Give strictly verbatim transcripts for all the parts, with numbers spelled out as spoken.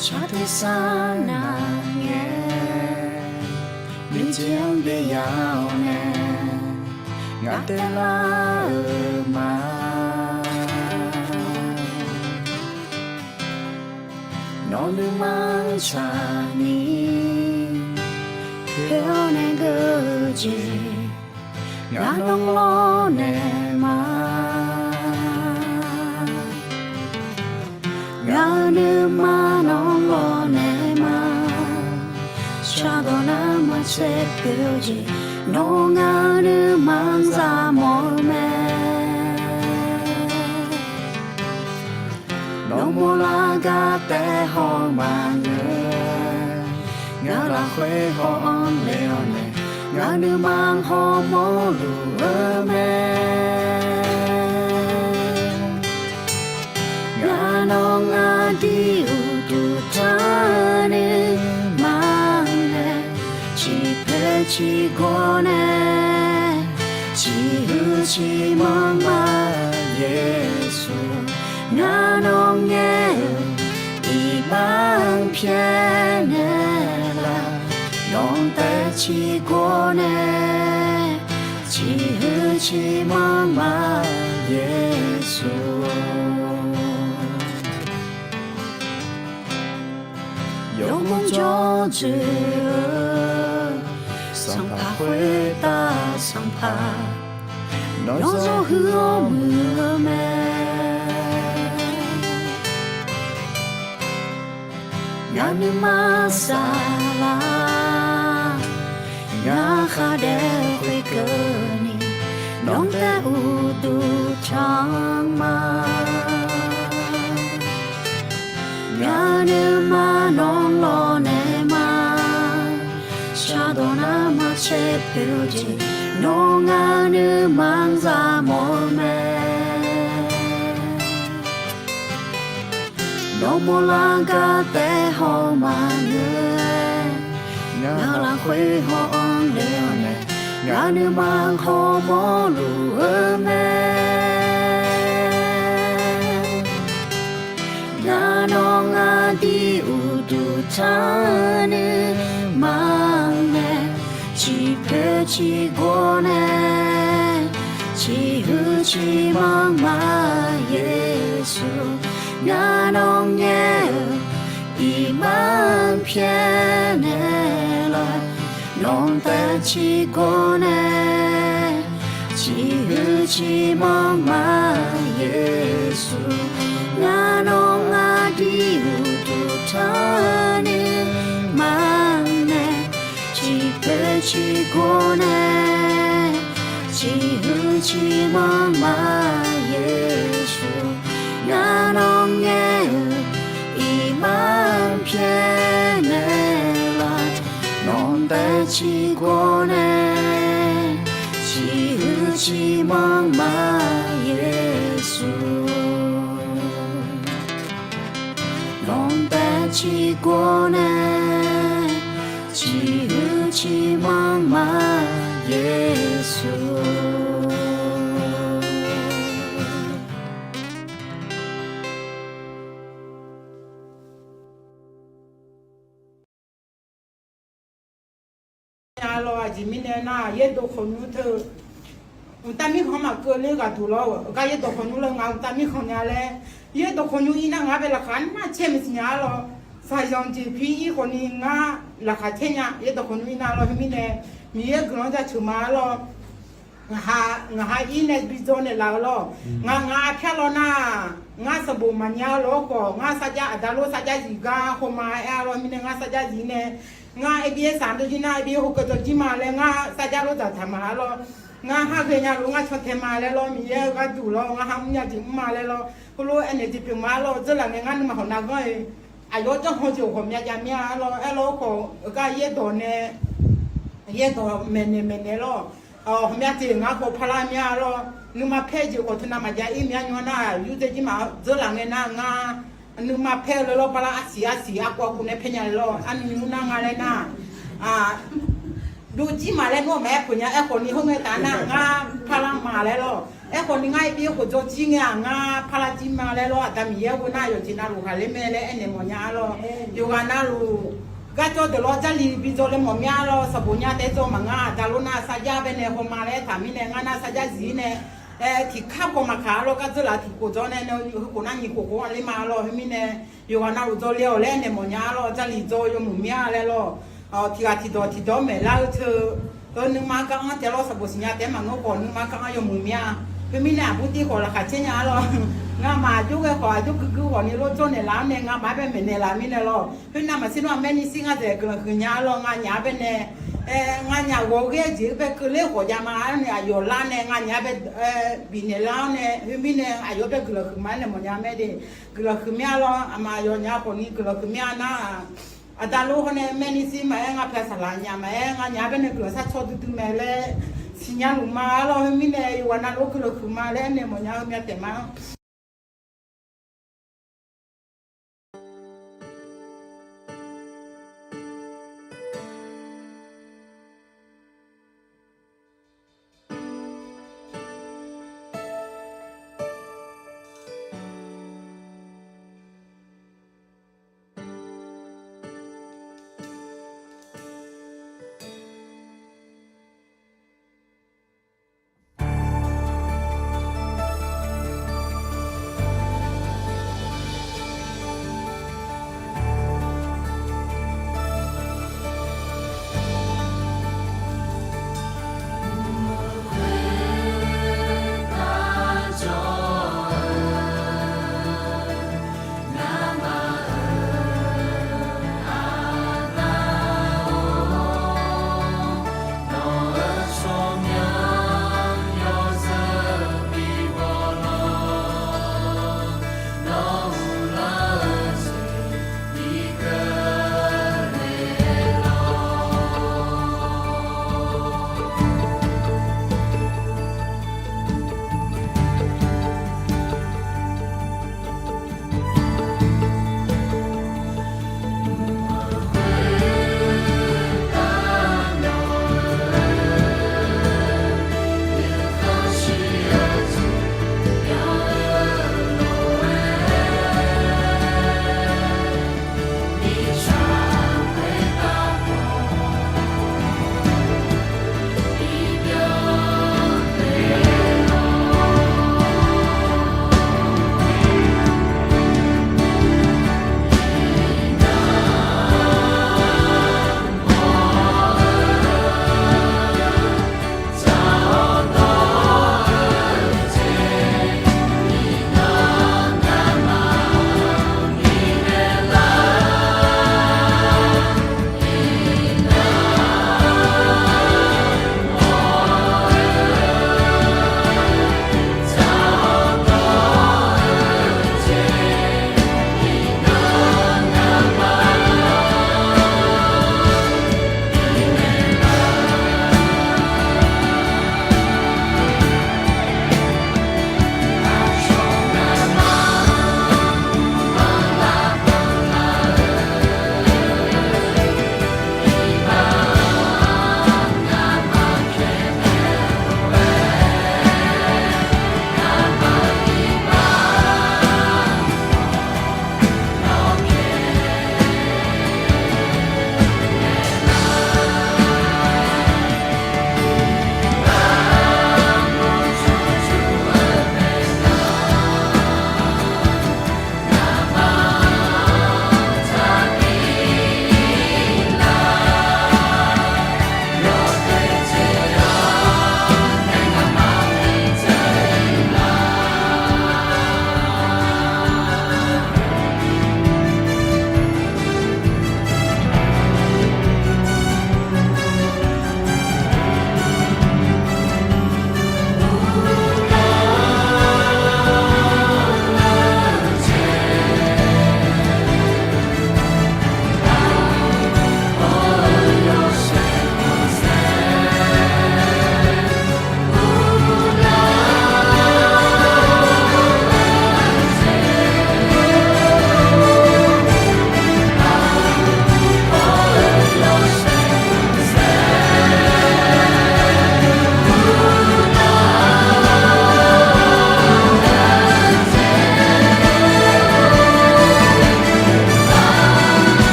Shar tersar nav ngae, nuijeq-anr byaev ya-awr nae, ngaq taev lar-euq ma. Nawr nuima-anr tsaqni, poer-awr nae geur-eu jeq, ngaq nawr lawrnaeq ma. Ngaq-euq nuima nawr lawrnaeq ma. Shardawq nar maqtser poeq-eu jeq, nawr ngaq-euq nuima-anr za mawf-eu mae. Nawr mawrlar gar taef haw maqngeur, ngaq lafkhoer haw-anr le-awr nae, ngaq nuima hawmawr luf-eu mae. Ngaq nawr ngaq dir uqduq taq nuima mae, ciqpoeq ciqgawr nae, ciqhuiq ciqmanr ma Yeqsur. Ngaq nawr ngaer-euq iqbax-anr pyaeqnaeq laf, nawq-anr taef ciqgawr nae, ciqhuiq ciqmanr ma Yeqsur. Yawmuiq jawr dzoeq-eu, sanqpaq khoertav sanqpaq, nawr zawr huiq-awr muiq-eu mae. Ngaq nuima saflar, ngaq khar daef khoerkeuvni, nawq-anr taef uqduq taq-anr ma. Ngaq nuima nawr lawrnaeq ma. Shardawq nar maqtser poeq-eu jeq, nawr ngaq nuima-anr za mawf-eu mae. Nawr mawrlar gar taef haw maqngeur, ngaq lafkhoer haw-anr le-awr nae, ngaq nuima hawmawr luf-eu mae. Ngaq nawr ngaq dir uqduq taq nuima mae, ciqpoeq ciqgawr nae, ciqhuiq ciqmanr ma Yeqsur. Ngaq nawr ngaer-euq iqbax-anr pyaeqnaeq laf, nawq-anr taef ciqgawr nae, ciqhuiq ciqmanr ma Yeqsur. Ngaq nawr ngaq dir uqduq taq nuima mae, ciqpoeq ciqgawr nae, ciqhuiq ciqmanr ma Yeqsur. Ngaq nawr ngaer-euq iqbax-anr pyaeqnaeq laf, nawq-anr taef ciqgawr nae, ciqhuiq ciqmanr ma Yeqsur. Nawq-anr taef ciqgawr nae, ciqhuiq ciqmanr ma Yeqsur. Nya lawr, aqjeq mirnae nar, yaerdawq khawqnymr teu, mqtav mirkhanq maqkeuv ler ghaqduq lawr-eu gar yaerdawq khawqnymr lawr, ngaq mqtav mirkhanq nya laer, yaerdawq khawqnymr ir nar ngar bae laqkhaq nar caer maqsiq nya-a lawr. Saqzanq jeq pi ir khawfni ngar laqkhaq caer nya, yaerdawq khawqnymr ir nar lawr. Khoermirnae, Miqyaer guiqlanq jaceuq ma-a lawr. Ngaq ha, ngaq ha ir nae bi dzaw naeqlaf-eu lawr. Ngaq, ngaq arpyar lawr nar, ngar sanqbof maqnya-eu lawr khawf, ngar sarjax aqda lor sarjax zif gar hawma aer-a lawr. Mirnae ngar sarjax zif nae, ngar absaq dawr jir nar, absaq hawkeuv dawr jir ma laer ngar sarjax lor dzaqdzaq ma-a lawr. Ngar har ghaenya lor ngar cantae ma laer lawr, Miqyaer-eu gharduq lawr, ngar har mrnya jeq mr ma laer lawr, heulof-aer aernaeq jeq pyeuf ma-a lawr. Dzeurlaf ngae ngar nuima hawq nav ghanr-eu, aqyawf janrhawq jeq ghawqmya jav mir-a lawr. Aerlawr khawf, gar yaerdawq nae, yaerdawq maeqnaeq maeqnaeq lawr. Ghawqmya jeq ngar khawf parlar mir-a lawr. Nuima paer jeq khawf teunav maqjav ir mya nymr nar, yurdzae jir ma dzeurlaf ngae nar ngar nuima paer-eu laer lawr, parlar arsiq arsiq arkov arkov nae paer nya laer lawr. Arnuinmr nar nga laer nar, dov jir ma laer nawr maqaer peuq nya. Aerkhawfni khoerngae taf nar ngar parlar ma laer lawr. Aerkhawf ni ngar-aer bi khof dzaw jir ngae-aq, ngar parlar jir ma laer lawr, Aqda Miqyaer ghov nar yawqjeq navluf haqler mae laer aernaeq mawfnya-a lawr. Yawqghaq navluf garjawr deuq lawr Jarlif bi dzaw le mawfmya-a lawr. Sanqbof nya taef-aer dzaw maqngar, Aqda lor nar sarjax baenae hawma laer taq mirnae, ngar nar sarjax zif-ir nae, tiqkar khawf maqkaq-a lawr, gardzeur laf tiqkhof dzaw nae, heu khof nar nyiq khof khof-anr ler ma-a lawr. Khoermirnae, yawqghaq navluf dzaw le-awq laer aernaeq mawfnya-a lawr. Jarlif dzaw yawmuiq mir-a laer lawr. Tiq ghaq tiqdawq tiqdawq-anr maeqlar-eu teu, heu nuima gar-anr taef-aer lawr, sanqbof siqnya taef-aer maqngeur khawf nuima gar-anr yawmuiq mir-a. Khoermirnae aqbur tir khawf laqkhaq caer nya-a lawr. Ngamaf aqjox ghae khawf aqjox guiqguir khawf ni lor jawr naeqlaf-awr nae, ngamaf-anr bae maeqnaeq laf mirnae lawr. Khoernav maqsir nar-aq, maernisi ngar dzaeq guiqlanq huiq nya-a lawr. Nganyaf-anr baenae, nganyaf ghawq-eu ghae-eu jeq-anr bae keuvler khawf javma-a nae, aqyawf lar nae nganyaf-anr bae bifnaeq lar-awr nae, khoermirnae aqyawf-anr bae guiqlanq huiq ma-aer naeq mawfnya mae de. Guiqlanq huiq mir-a lawr. Aqma aqyawfnyaf khawf ni guiqlanq huiq mir-a nar-aq, Aqda lor hawr nae maernisi maqaer, ngar pyaeq saqlaq nyaf maqaer, nganyaf-anr baenae guiqlanq sharcaw duidui mae laer siqnya luf ma-a lawr. Khoermirnae yawqghaq navluf guiqlanq huiq ma laer aernaeq mawfnya-eu myav taef ma-a.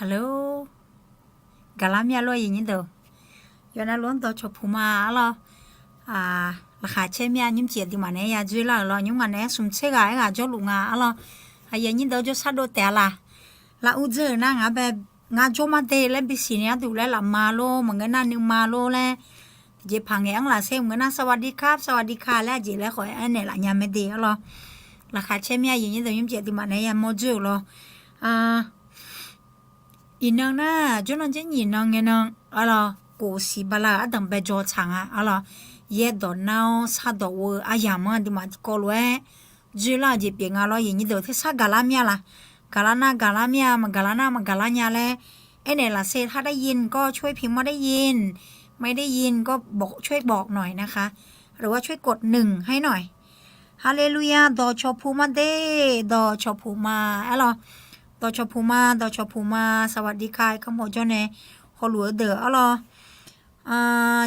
Alo, gaqlar mir-a lor aqyuif nyir deuq. Yawqnan lof-anr dawqcawq puq ma arlawr. Laqkhaq caer mir-a, nymrcif aqduimaf naeq-aer ya dzoerlar-euq lawr. Nymr ngaq naeq-aer smq tser ghaq aerghaq jawrluf nga arlawr. Aqyuif nyir deuq jawrshar dov taef-a laq. Lafur dzeur-euq nar ngaq bae, ngar jawr mar de laer bisiq ni arduq laer lafma lor, maqngeur nar nuima lor laer tiqjeqpaq ngaeq-anr lafser maqngeur nar สวัสดีครับ สวัสดีค่ะ laer aqjeq laer khawf aernaeq laf nya mae de arlawr. Laqkhaq caer mir-a, aqyuif nyir deuq, nymrcif aqduimaf naeq-aer ya mawr dzoer-euq lawr. Iqnan nar jawrnan dzer nyiq nan ngae nan arlawr, kof siq bala-euq ardanq bae dzaw tsaq nga arlawr. Yaerdawq nar-awr shardawq ghof-eu aryamq-anr aqduimaf tiqkawv lof-aer dzoerlar-eu jeq pyeuf nga lawr. Aqyuif nyir deuq, tersar gaqlar mir-a laq. Gaqlar nar gaqlar mir-a, maqgaqlar nar maqgaqlar nya laer aernaeq lafser, ถ้าได้ยินก็ช่วยพิมพ์ว่าได้ยิน ไม่ได้ยินก็บอก ช่วยบอกหน่อยนะคะ หรือว่าช่วยกดหนึ่งให้หน่อย Haleluya, dawqcawq puq ma de, dawqcawq puq ma arlawr. Dawqcawq puq ma, dawqcawq puq ma, สวัสดีค่ะ kamq jawr nae hawluf-eu deuq arlawr.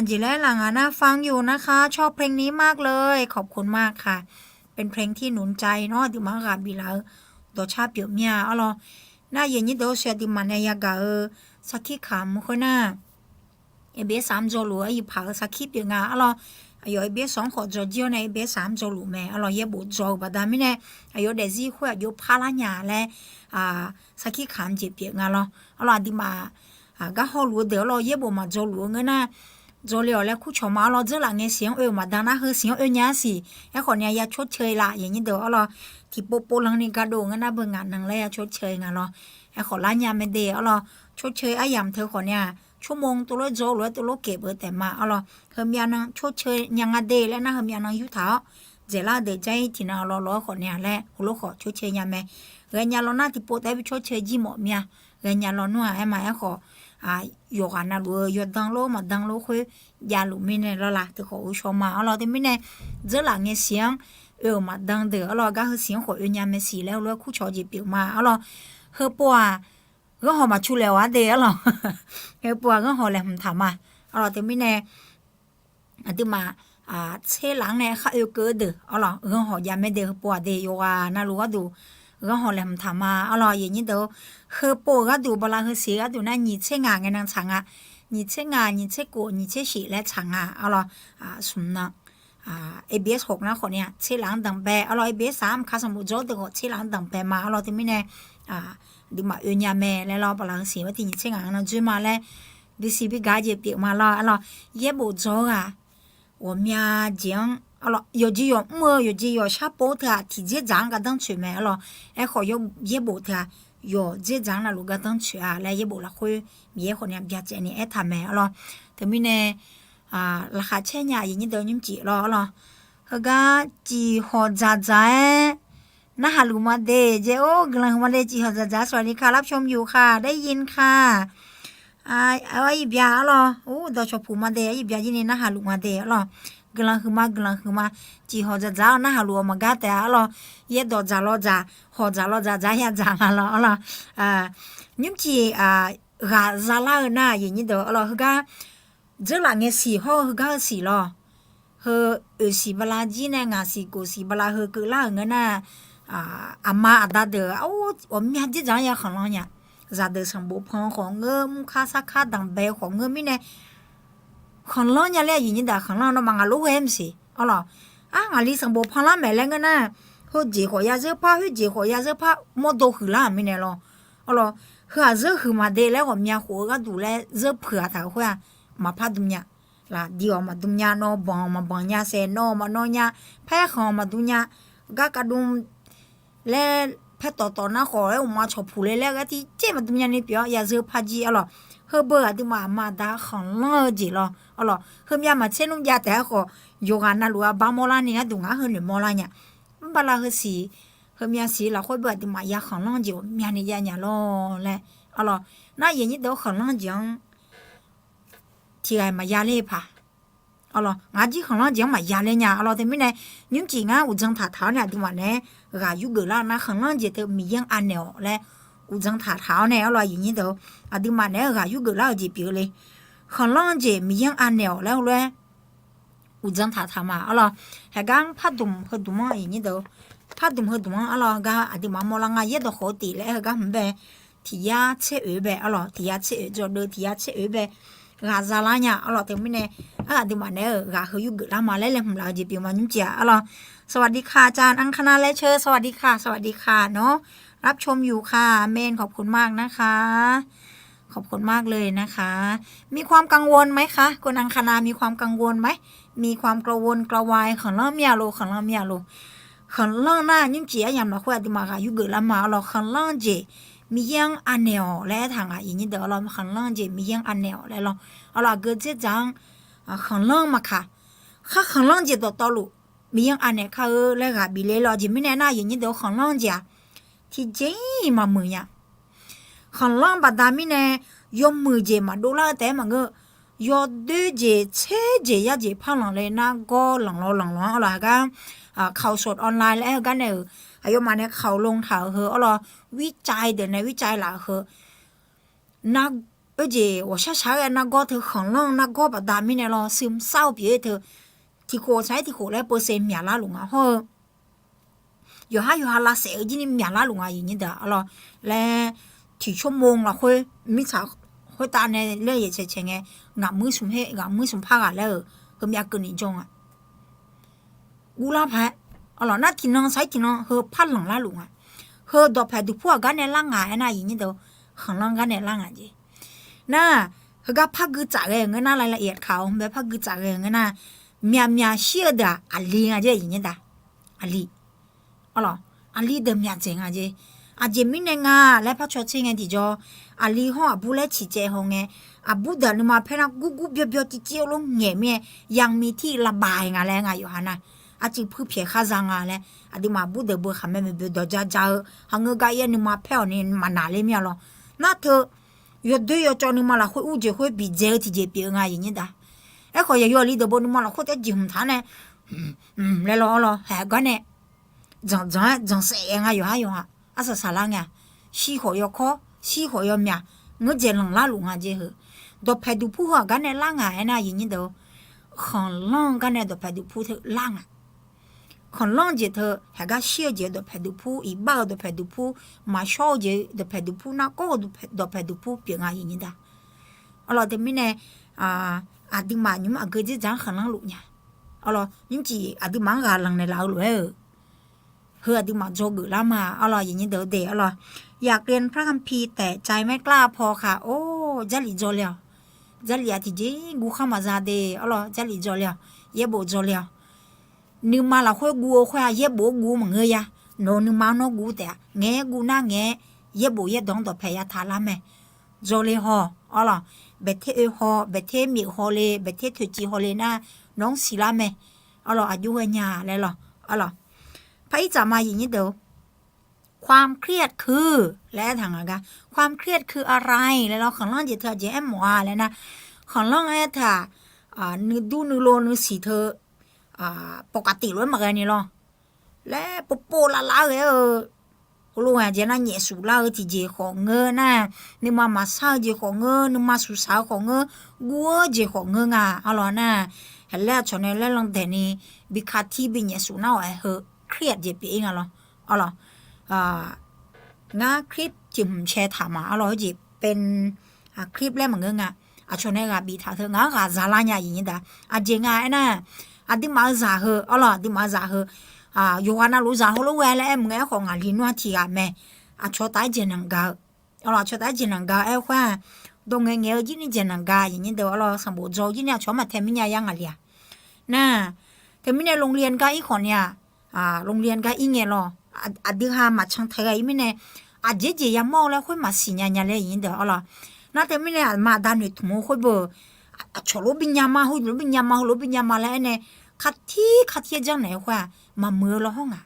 Jeq laer laf ngaq nar ฟังอยู่นะคะ ชอบเพลงนี้มากเลย ขอบคุณมากค่ะ เป็นเพลงที่หนุนใจเนาะ aqduimaf-anr ghaq biflaf-eu dawqcar pyeuf mir-a arlawr. Nar aqyuif nyir deuq, orsaq aqduimaf nae yagaq-eu sarkir kamq khoernar, ABS-anr jawrluf-eu arpaq-eu sarkir pyeuf nga arlawr. Aqyawf ABS-anr khawf dzaw jir-awr nae ABS-anr jawrluf mae arlawr. Yaerbof dzaw-eu baqda mirnae aqyawf daefzir khoer aqjox parlar nya laer sarkir kamq jeq pyeuf nga lawr. Arlawr aqduimaf gar hawluf-eu deuq arlawr, yaerbof maqdzaw luf-eu ngeur nar, dzaw le-awq laer kurcawq ma arlawr. Dzeurlaf ngae siq-anr oe-euq maqdan nar, heu siq-anr oe nya-a siq. Aerkhawf ni ya ชดเชย laf, aqyuif nyir deuq arlawr. Tiqpov pov lan ni gardov ngeur nar, beu ngaq nan laer ya ชดเชย nga lawr. Aerkhawf lar nya mae de arlawr. ชดเชย aryamq teu khawf ni-aq, ชั่วโมง tov lof dzaw lof-aer tov lof keuf-eu taef ma arlawr. Heumyav nan ชดเชย nya nga de laer nar, heumyav nan yurtaq-awr dzaeqlar-eu deuq jar-ir tiqnan lawlawr-aer khawf ni-a laer heulof khawf ชดเชย nya mae. Ghaenya law nar tiqpov taef-aer bi ชดเชย jir mawf mir-a. Ghaenya lawnmr-aq aer ma. Aerkhawf yawqghaq navluf-eu yawdan lor maqdan lor khoer javluf mirnae lawrla, teukhawf ghovshaw ma arlawr. Teumirnae dzeurlaf ngae siq-anr oe-euq maqdan deuq arlawr, gar heu siq-anr khawf oe nya mae siq laer heulof-aer kurcawq jeq pyeuf ma arlawr. Heupov-aq, ghanrhaw maqcu laeq-awq-ar de arlawr. Heupov-aq ghanrhaw laeqhmq taq ma arlawr. Teumirnae aqduimaf tserlaf-anr nae khar oekeuv-eu deuq arlawr, ghanrhaw jav mae de. Heupov-aq de yawqghaq navluf gharduq ghanrhaw laeqhmq taq ma arlawr. Aqyuif nyir deuq, heupov-euq gharduq bala heu siq gharduq nar nyiq tser ngaq ngae nan tsaq nga. Nyiq tser ngaq, nyiq tser kof, nyiq tser shif laer tsaq nga arlawr. Smq nan ABS hawq nar khawf ni-aq tserlaf-anr danqbae arlawr. ABS-aq mqka sanqbof dzaw-awr deuq khawf tserlaf-anr danqbae ma arlawr. Teumirnae aqduimaf oe nya mae laer lawr, bala heu siq-anr tiq nyiq tser ngaq ngae nan dzoer ma laer bisiq bi gaq-eu jeq pyeuf ma lawr arlawr. Yaerbof dzaw-eu-aq, ghawqmya jeq-anr arlawr, yawqjeq yawq mr-eu yawqjeq yawq sharpov teu-aq tiqdzerdzaq-anr gardanr tsoeq mae arlawr. Aerkhawf yaerbof teu-aq yawqdzerdzaq-anr navluf gardanr tsoeq-a laer yaerbof lafkhoer Miqyaer khawf ni-aq byacaevni aertaq mae arlawr. Teumirnae laqkhaq caer nya aqyuif nyir deuq nymrcif lawr arlawr. Heugar cifhawq dzaqdzaq-aer narhaq luf ma de jeq. Or, guiqlanq huiq ma de, cifhawq dzaqdzaq-aer สวัสดีค่ะ รับชมอยู่ค่ะ ได้ยินค่ะ Aryir bya arlawr. Or, dawqcawq puq ma de, aryir bya jir ni narhaq luf ma de arlawr. Guiqlanq huiq ma, guiqlanq huiq ma. Cifhawq dzaqdzaq-awr narhaq luf-awq maqgar taef-a arlawr. Yaerdawq dzaq law dzaq, hawq dzaq law dzaq, dzaq ya dzaq nga lawr arlawr. Nymrcif ghaq zalar-eu nar aqyuif nyir deuq arlawr, heugar dzeurlaf ngae siq hawr-eu heugar-eu siq lawr. Heu oeq siq bala jir nae ngaq siq kof siq bala heu keuvlar-euq ngeur nar, aqma aqda deuq ghawqmya dzerdzaq-anr ya khanqlanr nya. Zaqdeuq sanqbof pan khawf ngeur, mrkar sarkar danqbae khawf ngeur mirnae khanqlanr nya laer aqyuif nyir deuq khanqlanr nawmaf ngaq lof ghae-aer maqsiq arlawr. Ar, ngaqli sanqbof panlar maeq laer ngeur nar, heujeq khawf ya zeur par, khoerjeq khawf ya zeur par mawrdo huiqlar-euq mirnae lawr arlawr. Heu-aq zeur huiq maq de laer ghawqmya khof-eu gharduq laer zeur puiq-aq taq-euq khoer-aq, maqpar dm nya. Laf diq-awq maqdm nya, nawr banq-awq maqbanq nya, saeq nawr-awq maqnawr nya, paerkhanq-awq maqdm nya, gar kavdm laer paertawf tawf nar khawf laer uqma cawq puq le laer ghartir caer maqdm nya ni pyeuf-awr ya zeur par jir arlawr. Heubeu aqduimaf aqma aqda khanqlanr-eu jeq lawr arlawr. Heumyav maqtser nmr jav taef-aer khawf, yawqghaq navluf-a bar mawrlar ni gharduq ngaq-anr heunoeq mawrlar nya. Mrbala heusiq, heumyav siq lafkhoer beu aqduimaf ya khanqlanr-eu jeq ghawqmyani jav nya lawr laer arlawr. Nar aqyuif nyir deuq khanqlanr jeq-anr tiqghaq maqya ler paq arlawr. Ngaq jir khanqlanr jeq-anr maqya ler nya arlawr. Teumirnae nymrcif ngar uqdzan taqtaq-awr nae aqduimaf naeq-aer ghaq yurgeuf lar-eu nar khanqlanr jeq teu Miqyaer-anr anaeq-awq laer uqdzan taqtaq-awr nae arlawr aqyuif nyir deuq aqduimaf naeq-aer ghaq yurgeuf lar-eu jeq pyeuf-eu le. Khanqlanr jeq Miqyaer-anr anaeq-awq laer heulof-aer uqdzan taqtaq ma arlawr. Heugar-anr pardmq heudmq-anr aqyuif nyir deuq, pardmq heudmq-anr arlawr heugar aqduimaf mawrlar nga yaerdawq khawf-eu tif laer heugar hmq bae tiq yar tser oeq bae arlawq, tiq yar tser oeq, dzawqdeuv tiq yar tser oeq bae ghaq zalar nya arlawq. Teumirnae, arghaq aqduimaf naeq-aer-euq ghaq heu yurgeuf lar ma laer laeqhmq laf-eu jeq pyeuf ma nymrcif-a arlawq. สวัสดีค่ะ อาจารย์อังคณา และเชิญ สวัสดีค่ะ สวัสดีค่ะ เนาะ รับชมอยู่ค่ะ อาเมน ขอบคุณมากนะคะ ขอบคุณมากเลยนะคะ มีความกังวลไหมคะ คุณอังคณา มีความกังวลไหม มีความกระวนกระวาย khanqlanr mir-a lof, khanqlanr mir-a lof. Khanqlanr nar nymrcif aryamq lafkhoer aqduimaf ghaq yurgeuf lar ma arlawq, khanqlanr jeq Miqyaer-anr anaeq-awq laer aertaq nga, aqyuif nyir deuq arlawq, khanqlanr jeq Miqyaer-anr anaeq-awq laer arlawq. Arlawq, aqgeu dzerdzaq-anr khanqlanr maqkaq, khar khanqlanr jeq dawqtawvluf Miqyaer-anr anaeq kar-eu laer ghaq bif le lawq. Aqjeq mirnae nar, aqyuif nyir deuq-eu khanqlanr jeq-aq, tiqjeq-iq maqmuiq nya. Khanqlanr baqda mirnae, yawmuiq jeq maqdov lar-eu taef-aer maqngeur, yawdoer jeq tser jeq yar jeq par lanq le nargawr lanqlanq lanqlanq-anr arlawq, haqgar ข่าวสดออนไลน์ laer aer-eu gar nae-euq, aqyawfmaf nae ข่าวลง taq-euq heu arlawq, วิจัย deuq nae วิจัย laf-euq heu nar, oe jeq ghawqshar shaq-aer ghae nargawr teu khanqlanr nargawr baqda mirnae lawr, ซึมเศร้า pyeuf-ir teu, tiqkhof saq-aer tiqkhof laer เปอร์เซ็นต์ myaqlar luf nga hawr-eu, yawqhar yawqha lavsaef-eu jir ni myaqlar luf nga, aqyuif nyir deuq arlawq. Laer tiq ชั่วโมง lafkhoer mirtsaq khoertav nae laer yaeq caeq caeq ngae, ngaqmuir smq her ngaqmuir smq par ghaq laer-euq heumyav keuvni jawr nga. Guvlar paq-aer arlawq, nar tiqnan saq-aer tiqnan heu par lanqlar luf nga. Heu dawqpaeq duqpur aqgar nae lar nga aernar, aqyuif nyir deuq, khanqlanr gar nae lar nga jeq. Nar, heugar par gui tsaf ghae ngeur nar, รายละเอียด kaq-awq hmq bae par gui tsaf ghae ngeur nar, myaqmyaq shir-eu deuq-aq aqli nga jeq, aqyuif nyir deuq. Aqli arlawq, aqli deuq myaqdzaeq nga jeq. Aqjeq mirnae nga laer par caw tser ngae tiqjawr, aqli hawr aqbur laer ciqcaev haw ngae, aqbur deuq nuima paer nar gurgur byawbyaw civciv-eu lof ngaeq mir-aer, ยังมีที่ระบาย nga laer nga yawqha nar, aqcuiv puir pyaeq khar za nga laer, aqduimaf aqbur deuq beu khaqmae maeqboeq dawq ja ja-eu haqngeur gar ir-aer nuima paer-awq ni maqnaq ler mir-a lawr. Nar teu, yawdoer yawcawv nuima lafkhoer ur jeq khoer bidzae-eu tiqjeq pyeuf-eu nga, aqyuif nyir deuq. Aerkhawf yaqyawf aqli deuq baw nuima lafkhoer taef-aer jeqhmq taq-aer nae, laer lawr arlawq, haeq gar nae dzanqdzanq-aer dzanqsaef-aer nga yawqhar yawqha arsaq saqlar ngae-aq, shir khawf yawkawr, shir khawf yawmyaq, ngeurdzaeq lanqlar luf nga jeq heu. Dawqpaeq duqpur heu aqgar nae lar nga aernar, aqyuif nyir deuq, khanqlanr gar nae dawqpaeq duqpur teu lar nga. Khanqlanr jeq teu, haeq gar shir-eu jeq-eu dawqpaeq duqpur, iqbax-eu dawqpaeq duqpur, maqshawr-eu jeq-eu dawqpaeq duqpur, nargawr-eu dawqpaeq duqpur pyeuf nga, aqyuif nyir deuq. Arlawq, teumirnae, aqduimaf nymq-mr aqgeu dzerdzaq-anr khanqlanr luf nya. Arlawq, nymrcif aqduimaf-anr ghaq lanq naeqlaf-eu lof-aer-euq, heu aqduimaf dzawgeuf lar ma. Arlawq, aqyuif nyir deuq-eu de arlawq, อยากเรียนพระคัมภีร์ แต่ใจไม่กล้าพอค่ะ Or, Jarlif dzaw le-awq. Jarlif-aq tiqjeq guv khar maqza de arlawq, Jarlif dzaw le-awq. Yaerbof dzaw le-awq. Nuima lafkhoer guv-eu khoer-aq, yaerbof-anr guv maqngeur ya. Nawq-eu nuima-anr nawr guv taef-a. Ngaeq-aer guv nar ngaeq-aer, yaerbof yaerdawq-anr dawqpaeq yataq lar mae. Dzaw le haw arlawq. Baeqter oe haw, baeqter myeuf haw le, baeqter toeqciv haw le nar, nawq-anr siqlar mae. Arlawq, aqjox ghae nya laer lawq. Arlawq, par ir tsaf ma, aqyuif nyir deuq. ความเครียดคือ laer aertaq nga gar, ความเครียดคืออะไร laer lawr, khanqlanr jeq teu aqjeq aermawf-a laer nar, khanqlanr aer teu-aq, nuidur nuilov nuisiq teu, pawqkaf tif lof-aer maqghae ni lawr. Laer povpov lavlav-aer ghae-eu, heulof-aer aqjeq nar nyaefsuf lar-eu tiqjeq khawf ngeur nar, nuima maqsar-eu jeq khawf ngeur, nuima suqsaq-eu khawf ngeur, guv-eu jeq khawf ngeur nga. Arlawq nar, haqlaer aqcawq nae laer landaeq ni, bi katir bi nyaefsuf nar-awq aer heu เครียด jeq pyeuf-ir nga lawr. Arlawq, ngar คลิป tiq hmq cae taq ma arlawq, heujeq เป็น คลิป laer maqngeur nga. Aqcawq nae ghaq biftaq teu ngar-anr ghaq zalar nya, aqyuif nyir deuq. Aqjeq nga aernar, aqduimaf-eu zaq heu arlawq, aqduimaf-eu zaq heu, yawqghaq navluf zaq heulof ghae laer aer mq ngae, aerkhawf ngaqli nmr-anr tiq ghaq mae. Aqcawq taf-aer dzaeqnanq gaq-eu arlawq, aqcawq taf-aer dzaeqnanq gaq-eu aer khoer-aq, dawq ngaeqngaeq-eu jir ni dzaeqnanq gaq, aqyuif nyir deuq arlawq, sanqbof dzaw-eu jir ni aqcawq-anr maqtae mir nya yar ngaqli-aq. Nar, teumirnae โรงเรียน gar ir khawf ni-aq, โรงเรียน gar ir ngae lawq, aqdui ha maqcan tae ghae-ir mirnae, aqjeq jeq yamawr-eu laer khoer maqsiq nya nya laer, aqyuif nyir deuq arlawq. Nar teumirnae aqma aqda noeqtmq-eu khoer beu, aqcawq lof bi nya ma, heulof bi nya ma, heulof bi nya ma laer aernae, katir katir-aer janrnaeq-eu khoer-aq, maqmuiq-eu lawr hawr ngaq.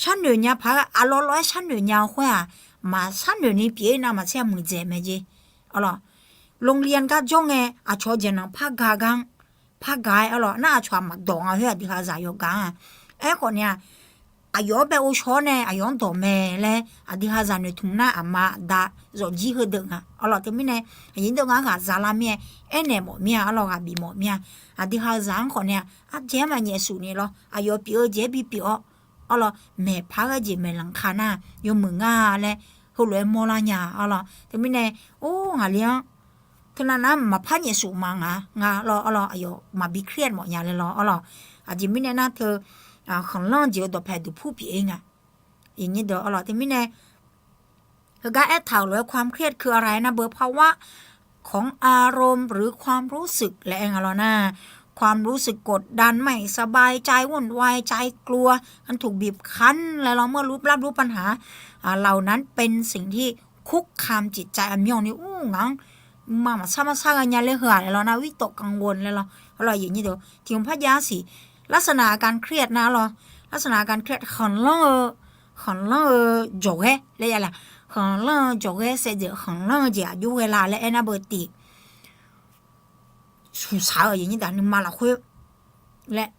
Sharnoeq nya paq-aer, aqlawv lawv-aer sharnoeq nya-eu khoer-aq, maqsharnoeq ni pyeuf-ir nar maqtser-a muiqdzaeq mae jeq. Arlawq, โรงเรียน gar jawr ngae aqcawq-eu dzaeqnanq par ga gar-anr, par ga-aer arlawq, nar aqcawq-aq maqdawq nga khoer aqdui ha zaq yawqgaq-anr. Aerkhawf ni-aq, aqyawf-anr bae ghovshaw-awr nae aqyawf-anr dawq mae laer aqdui ha zaq noeqtmq nar aqma aqda zawqjir heudeuq nga. Arlawq, teumirnae aqyuif nyir deuq ngar ghaq zalar mir-aer aernaeq mawf mir-a arlawq, ghaq bif mawf mir-a. Aqdui ha zaq-anr khawf ni-aq, ardzaeq-aer maqnyaef suf ni lawr, aqyawf pyeuf-eu jeq-aer bipyeuf-awr arlawq, maeqpar ghae jeq maeqlanq ka nar yawmuiq nga laer heulof-aer mawrlar nya arlawq. Teumirnae, or, ngaqli-anr teunav nav-anr maqpar nyaef suf ma nga nga lawr arlawq, aqyawf maqbi เครียด mawf nya laer lawr arlawq. Aqjeq mirnae nar teu, khanqlanr jeq-eu dawqpae duqpur pyeuf-ir nga. Teumirnae heugar aertaq-euq lof-aer ความเครียดคืออะไร aernar beu ภาวะของอารมณ์หรือความรู้สึก laer aer nga lawr nar, ความรู้สึกกดดัน ไม่สบายใจ วุ่นวายใจ กลัว การถูกบีบคั้น laer lawr, เมื่อรับรู้ปัญหา เหล่านั้นเป็นสิ่งที่คุกคามจิตใจ aqmyanni ur ngaq-anr nuima maqsar maqsar ghae nya laer heu-aq laer lawr nar, วิตกกังวล laer lawr arlawq. Tiqhmq par jav siq, ลักษณะอาการเครียด nar lawr, ลักษณะอาการเครียด khanqlanr-eu, khanqlanr-eu jawqghaer laer ya laq, khanqlanr-eu jawqghaer saevdzeuf khanqlanr-eu jeq aqjox ghae la laer aernar beu tiq suqsaq-eu nuima lafkhoer laer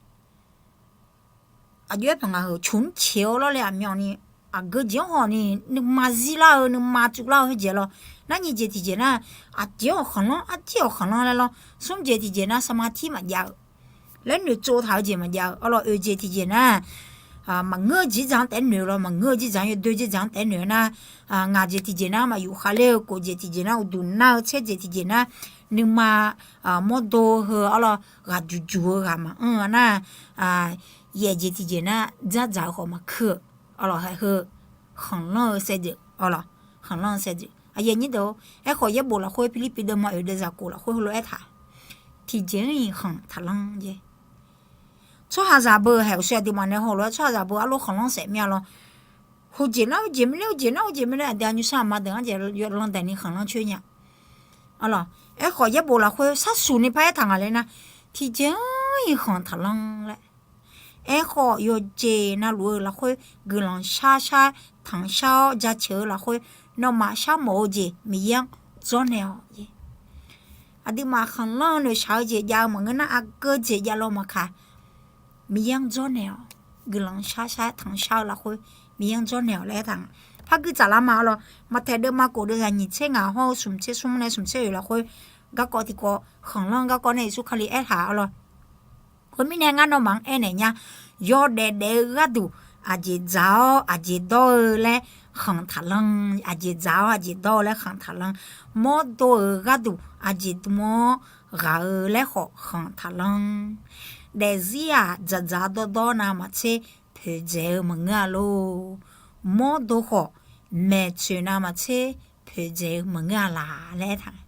aqjox-aer paq ngaq heu ฉุนเฉียว lawr laer aqmyanni, aqgeu jeq-anr hawq ni nuima zirlar-eu nuima tsuvlar-eu khoerjeq lawr. Narnyiq jeq tiqjeq nar, aqjeq-awq khanqlanr, aqjeq-awq khanqlanr laer lawr. Smr jeq tiqjeq nar สมาธิ maqjav-eu laer noeqtsov taq-eu jeq maqjav-eu arlawq. Oeq jeq tiqjeq nar, maqngeur-eu jeq dzaq-anr taef-aer noeq lawr, maqngeur-eu jeq dzaq-anr yawdoer jeq dzaq-anr taef-aer noeq-eu nar, ngaq jeq tiqjeq nar maqyuf khavler-eu, kof jeq tiqjeq nar uqduq nar-eu, tser jeq tiqjeq nar nuima mawrdo heu arlawq, ghaq juq juq-eu ghaq maqanr-eu nar, yaef jeq tiqjeq nar dzardzaq-eu khawf maqkuir-eu arlawq. Heu khanqlanr-eu saevdzeuf arlawq, khanqlanr-eu saevdzeuf. Aqyuif aqnyir deuq-or, aerkhawf yaerbof lafkhoer Pirlirpiv deuvma oeq deuvzaq kof lafkhoer heulof-aer taq, tiqjeq-anr-iq khanq taqlanr jeq. Tsawrhaqzaq beu haeq-euq sher aqduimaf nae hawlof-aer tsawrhaqzaq beu arlof khanqlanr saef mir-a lawr. Heujeq nar heujeq mirnae, heujeq nar heujeq mirnae, aqdui aqnyir sar aqma deuq-anr jeq yawlanr daeqni khanqlanr coer nya. Arlawq, aerkhawf yaerbof lafkhoer sharsuq ni par-aer taq ngaq laer nar, tiqjeq-anr-iq khanq taqlanr laer. Aerkhawf yawqjeq navluf-eu lafkhoer guiqlanq shar shar-aer tanqshar-awr jaceuq-eu lafkhoer, nawmaf sharmawf-eu jeq Miqyaer-anr dzawrnaeq-awq. Aqduimaf khanqlanr-eu noeqshaq-eu jeq jav-eu maqngeur nar, aqgeu jeq javlawr maqkaq, Miqyaer-anr dzawrnaeq-awq. Guiqlanq shar shar-aer tanqshar-eu lafkhoer Miqyaer-anr dzawrnaeq-awq laer aertaq nga. Par guir tsaflar ma arlawq, Maqtaeq deuvma kof deuvzaq nyiq tser ngaq hawr-eu smq tser smr nae smq tser oeq lafkhoer garkawv tiqkawv khanqlanr garkawv nae Yeqsur Kali aertaq arlawq. Khoermirnae ngar nawmaf-anr aernaeq nya, yawdaef daef-eu gharduq aqjeq dzaq-awr aqjeq dawr-eu laer khanq taqlanr, aqjeq dzaq-awr aqjeq dawr-eu laer khanq taqlanr, mawrdo-euq gharduq aqjeq dm-awr ghaq-eu laer khawf khanq taqlanr. Daefzir-aq dzaqdzaq dawrdawr navmaqtser poeqdzaeq-eu maqngeur-a lor. Mawrdo khawf maeqtsoeq navmaqtser poeqdzaeq-eu maqngeur-a laq laer aertaq nga.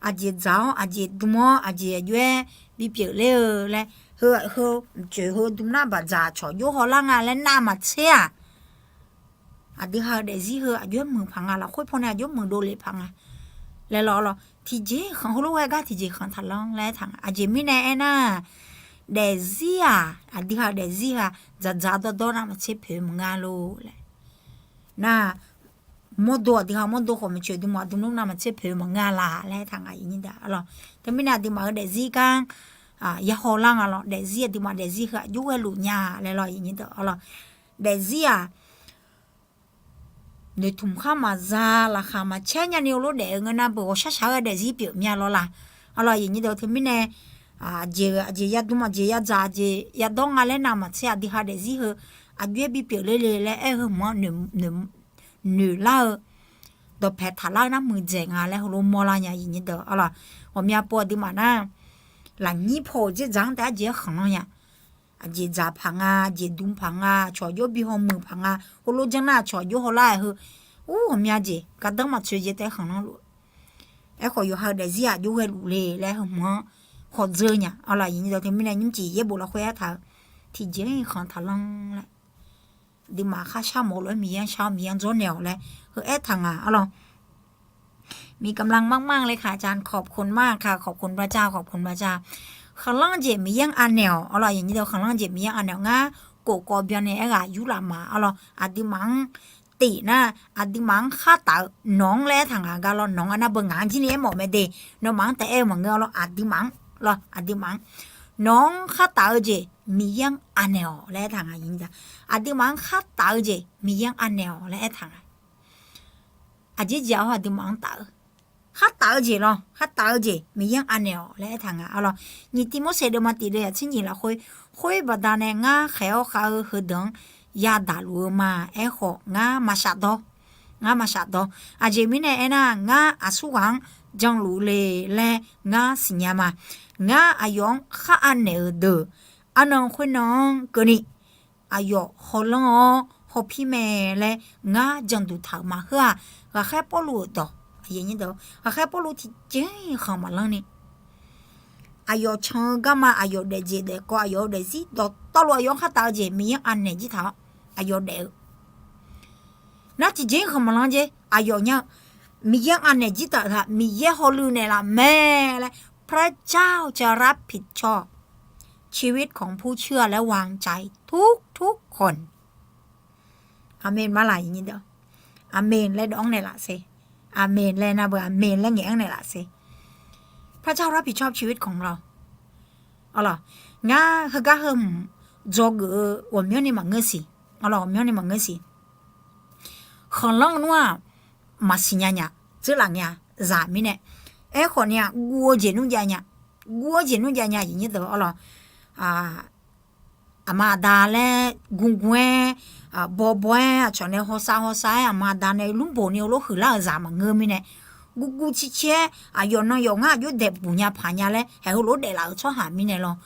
Aqjeq dzaq-awr aqjeq dm-awr aqjeq aqjox-aer bipyeuf ler-eu laer heu heu mqtsoeq heu dm nar baqdzaq cawq jov hawlar nga laer navmaqtser-aq, aqdui ha-eu daefzir heu aqjox-aer muiq paq nga, lafkhoer pawnae aqjox muiqdov lef paq nga laer lawr lawr. Tiqjeq khanq heulof-aer gar tiqjeq khanq taqlanr laer aertaq nga. Aqjeq mirnae aernar, daefzir-aq aqdui ha-eu daefzir heu-aq dzaqdzaq dawrdawr navmaqtser poeq maqngeur-a lor laer. Nar mawrdo aqdui ha mawrdo khawf maeqtsoeq dm-awr aqdui nmr navmaqtser poeq maqngeur-a laq laer aertaq nga. Teumirnae aqduimaf-eu daefzir gar-anr yahaw lar nga lawr. Daefzir aqduimaf daefzir heu aqjox ghaeluf nya laer lawr. Daefzir-aq noeqtmq khar maqza, laqkhaq maqcaer nyani heulof daef-eu ngeur nar beuq ghawqshaq shaq-eu daefzir pyeuf mya lawr laq. Arlawr aqyuif aqnyir deuq-eu teumirnae, aqjeq aqjeq yadm aqjeq yadzaq aqjeq yadawr nga laer navmaqtser aqdui ha daefzir heu aqjox-aer bipyeuf ler le laer aer-eu heu hmq-anr noeq lar-eu dawqpae taqlar-eu nar muiqdzaeq nga laer heulof mawrlar nya. Aqyuif aqnyir deuq arlawr, ghawqmya pov aqduimaf nar lafnyir paw-euq dzerdzaq-anr taef-aer jeq-aer khanqlanr nya. Aqjeq dzaq paq nga, aqjeq dm paq nga, cawq jov bi hawmuiq paq nga, heulof janr nar cawq jov hawlar-aer heu, ur ghawqmya jeq gardanr maqtsoeq jeq taef-aer khanqlanr luf-eu. Aerkhawf yawqha-eu daefzir aqjox ghaeluf le laer heu hmq-anr khawf dzeur nya. Arlawr aqyuif aqnyir deuq teumirnae nymrcif yaerbof lafkhoer aertaq-eu, tiqjeq-anr-iq khanq taqlanr laer. Aqduimaf kharshar mawf-eu lof-aer Miqyaer-anr shar-awr Miqyaer-anr dzawrnaeq-awq laer heu aertaq nga arlawr. มีกำลังมากๆเลยค่ะอาจารย์ ขอบคุณมากค่ะ ขอบคุณพระเจ้า ขอบคุณพระเจ้า Khanqlanr jeq Miqyaer-anr anaeq-awq arlawr. Aqyuif aqnyir deuq khanqlanr jeq Miqyaer-anr anaeq-awq. Ngar kof kawv byanni aerghaq yurlaf ma arlawr. Aqduimaf-anr tif nar aqduimaf-anr khartaf-eu nawq-anr laer aertaq nga gar lawr. Nawq-anr aqnar beu ngaq-anr jir ni aermawf mae de. Nawmaf-anr taef aer-eu maqngeur arlawr. Aqduimaf-anr lawr, aqduimaf-anr nawq-anr khartaf-eu jeq Miqyaer-anr anaeq-awq laer aertaq nga. Aqduimaf-anr khartaf-eu jeq Miqyaer-anr anaeq-awq laer aertaq nga. Aqjeq jeq-awr aqduimaf-anr taf-eu khartaf-eu jeq lawr, khartaf-eu jeq Miqyaer-anr anaeq-awq laer aertaq nga arlawr. Nyiq Tiqmorseq deuvma tif deuv yaqtser nyiq lafkhoer, khoer baqdanae ngar khaeq-awr khav-eu heudeuq-anr yadaq luf-eu ma. Aerkhawf ngar maqshaf dawr Ngar maqshaf dawr. Aqjeq mirnae aernar, ngar aqsurghaq-anr janluf le laer ngar siqnya ma. Ngar aqyawf-anr khar anaeq-euq deuq, arnan khoernan-anr keuvni aqyawf hawlanr-awr hawpir mae laer ngar janduq taq-euq ma. Heu-aq, ghaqkhaer Pawrluv-euq dawq, ghaqkhaer Pawrluv tiqjeq-iq khanq maqlanr ni, aqyawf can-eu garma, aqyawf daefjeq daefkawv, aqyawf-eu daefzir dawqtawvluf, aqyawf-anr khar taf-eu jeq Miqyaer-anr anaeq jir taq-awr aqyawf daef-eu nar, tiqjeq-iq khanq maqlanr jeq aqyawf nya-eu, Miqyaer-anr anaeq jir taq-euq taq, Miqyaer hawluiv naeqlaf mae laer พระเจ้าจะรับผิดชอบชีวิตของผู้เชื่อและวางใจทุกๆ คน. Aqmeq ma laq, aqmeq laer dawq-anr naeqlaf ser. Aqmeq laer nar beu, aqmeq laer ngaeq-anr naeqlaf ser. พระเจ้ารับผิดชอบชีวิตของเรา Arlawq, ngar heugar heu hmq dzawgeuf-eu ghawqmyanrni maqngeur siq. Arlawq, ghawqmyanrni maqngeur siq. Khanqlanr nmr-aq, maqsiq nya nya, dzeurlaf ngae-a, zaq mirnae. Aerkhawf ni-aq, guv-eu jeq nmr jav nya, guv-eu jeq nmr jav nya, aqyuif nyir deuq. Arlawq, aqma aqda laer gur gur-aer, bawbaw-aer, aqcawq nae hawsav hawsav-aer, aqma aqda nae lmrboq ni heulof huiqlar-euq zaq maqngeur mirnae, guv guv cir cir-aer, aqyawf nan yawf ngar aqjox daefbuq nya paq nya laer haeq heulof daeflaf-euq tsawrhaq mirnae lawr.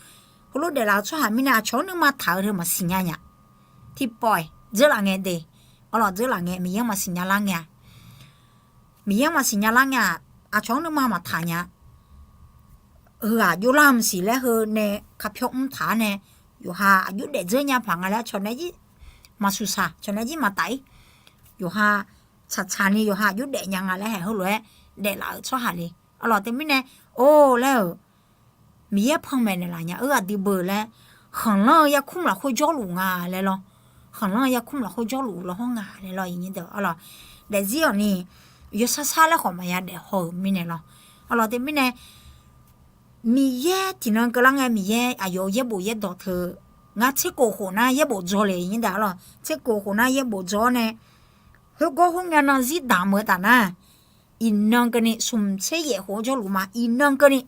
Heulof daeflaf-euq tsawrhaq mirnae, aqcawq-anr nuima taq-eu deuq maqsiq nya nya. Tiqpawf-iq dzeurlaf ngae de. Arlawq, dzeurlaf ngae, Miqyaer-anr maqsiq nya lar ngae-a. Miqyaer-anr maqsiq nya lar ngae-aq, aqcawq-anr nuima maqtaq nya. Heu-aq jovlar mq siq laer heu nae kapyawr mr taq-ar nae, yawqha aqjox daef dzeur nya paq nga laer cawq nae jir maqsuq saq, cawq nae jir maqtaf-ir. Yawqha tsaqtsaq ni yawqha aqjox daef nya nga laer haeq heulof-aer daeflaf-euq tsawrhaq le. Arlawq, teumirnae, or laer-euq Miqyaer panmaeq naeqlaf nya-eu aqdui beu laer, khanqlanr-eu yarkmr lafkhoer jawrluf nga laer lawr. Khanqlanr-eu yarkmr lafkhoer jawrluf law hawr nga laer lawr, aqyuif nyir deuq. Arlawq, daefzir-awq ni yawshar shar laer khawf maqya daef haw-euq mirnae lawr. Arlawq, teumirnae, Miqyaer tiqnan keuvlar ngae, Miqyaer aqyawf-euq yaerbof yaerdawq teu, ngar tserkof khof nar yaerbof dzaw le, aqyuif nyir deuq. Arlawq, tserkof khof nar yaerbof dzaw-awr nae, khoergawr khoerngae nan zir damq-eu taf nar, iqnan keuvni, smq tser yaef khof-anr jawrluf ma, iqnan keuvni,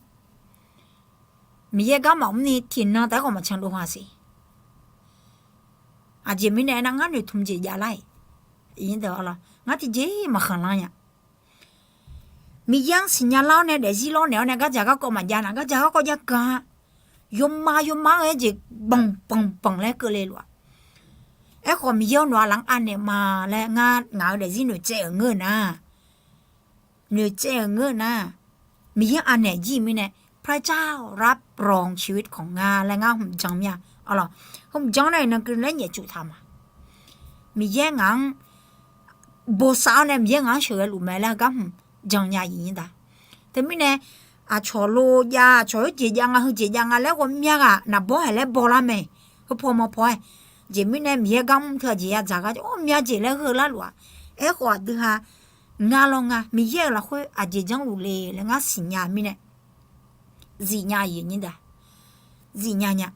Miqyaer gar maqmr ni tiqnan taef-aer khawf maqcan dov ha siq. Aqjeq mirnae aernar, ngar noeqtmq jeq jav lar-iq, ngar tiqjeq maqkhanq lar nya. Miqyaer-anr siqnya lar-awr nae daefzir lawr naeq-awr nae gardzaq garkawv maqjav nar, gardzaq garkawv jav keuv-a. Yawma yawma-anr aer jeq banq banq banq laer keuvle luf-aq. Aerkhawf, Miqyaer-awr nawq-aq laf-anr anaeq ma laer ngar ngaq-euq daefzir noeqtsaev-euq ngeur nar, noeqtsaev-euq ngeur nar, Miqyaer-anr anaeq jir-eu mirnae, พระเจ้ารับรองชีวิตของข้า laer ngar hmq jan mir-a. Arlawq, hmq jan nar iqnan keuvni laer nyaef cuf taq ma. Miqyaer ngaq-anr bosav-awr nae Miqyaer ngaq-anr sheuqghae luf mae laer heugar hmq jan nya, aqyuif nyir deuq. Teumirnae, aqcawq lo jav, aqcawq heujeq jav nga, heujeq jav nga laer ghawqmya ghaq naqbawr haiq laer baw lar mae. Heupaw mawpaw-aer, jeq mirnae Miqyaer gar mr teu aqjeq yadzaq gar jawr-awr myav jeq laer heu lar luf-aq. Aerkhawf aqdui ha, nga lawr nga, Miqyaer-euq lafkhoer aqjeq janrluf le laer ngar siqnya mirnae, zifnya, aqyuif nyir deuq. Zifnya nya.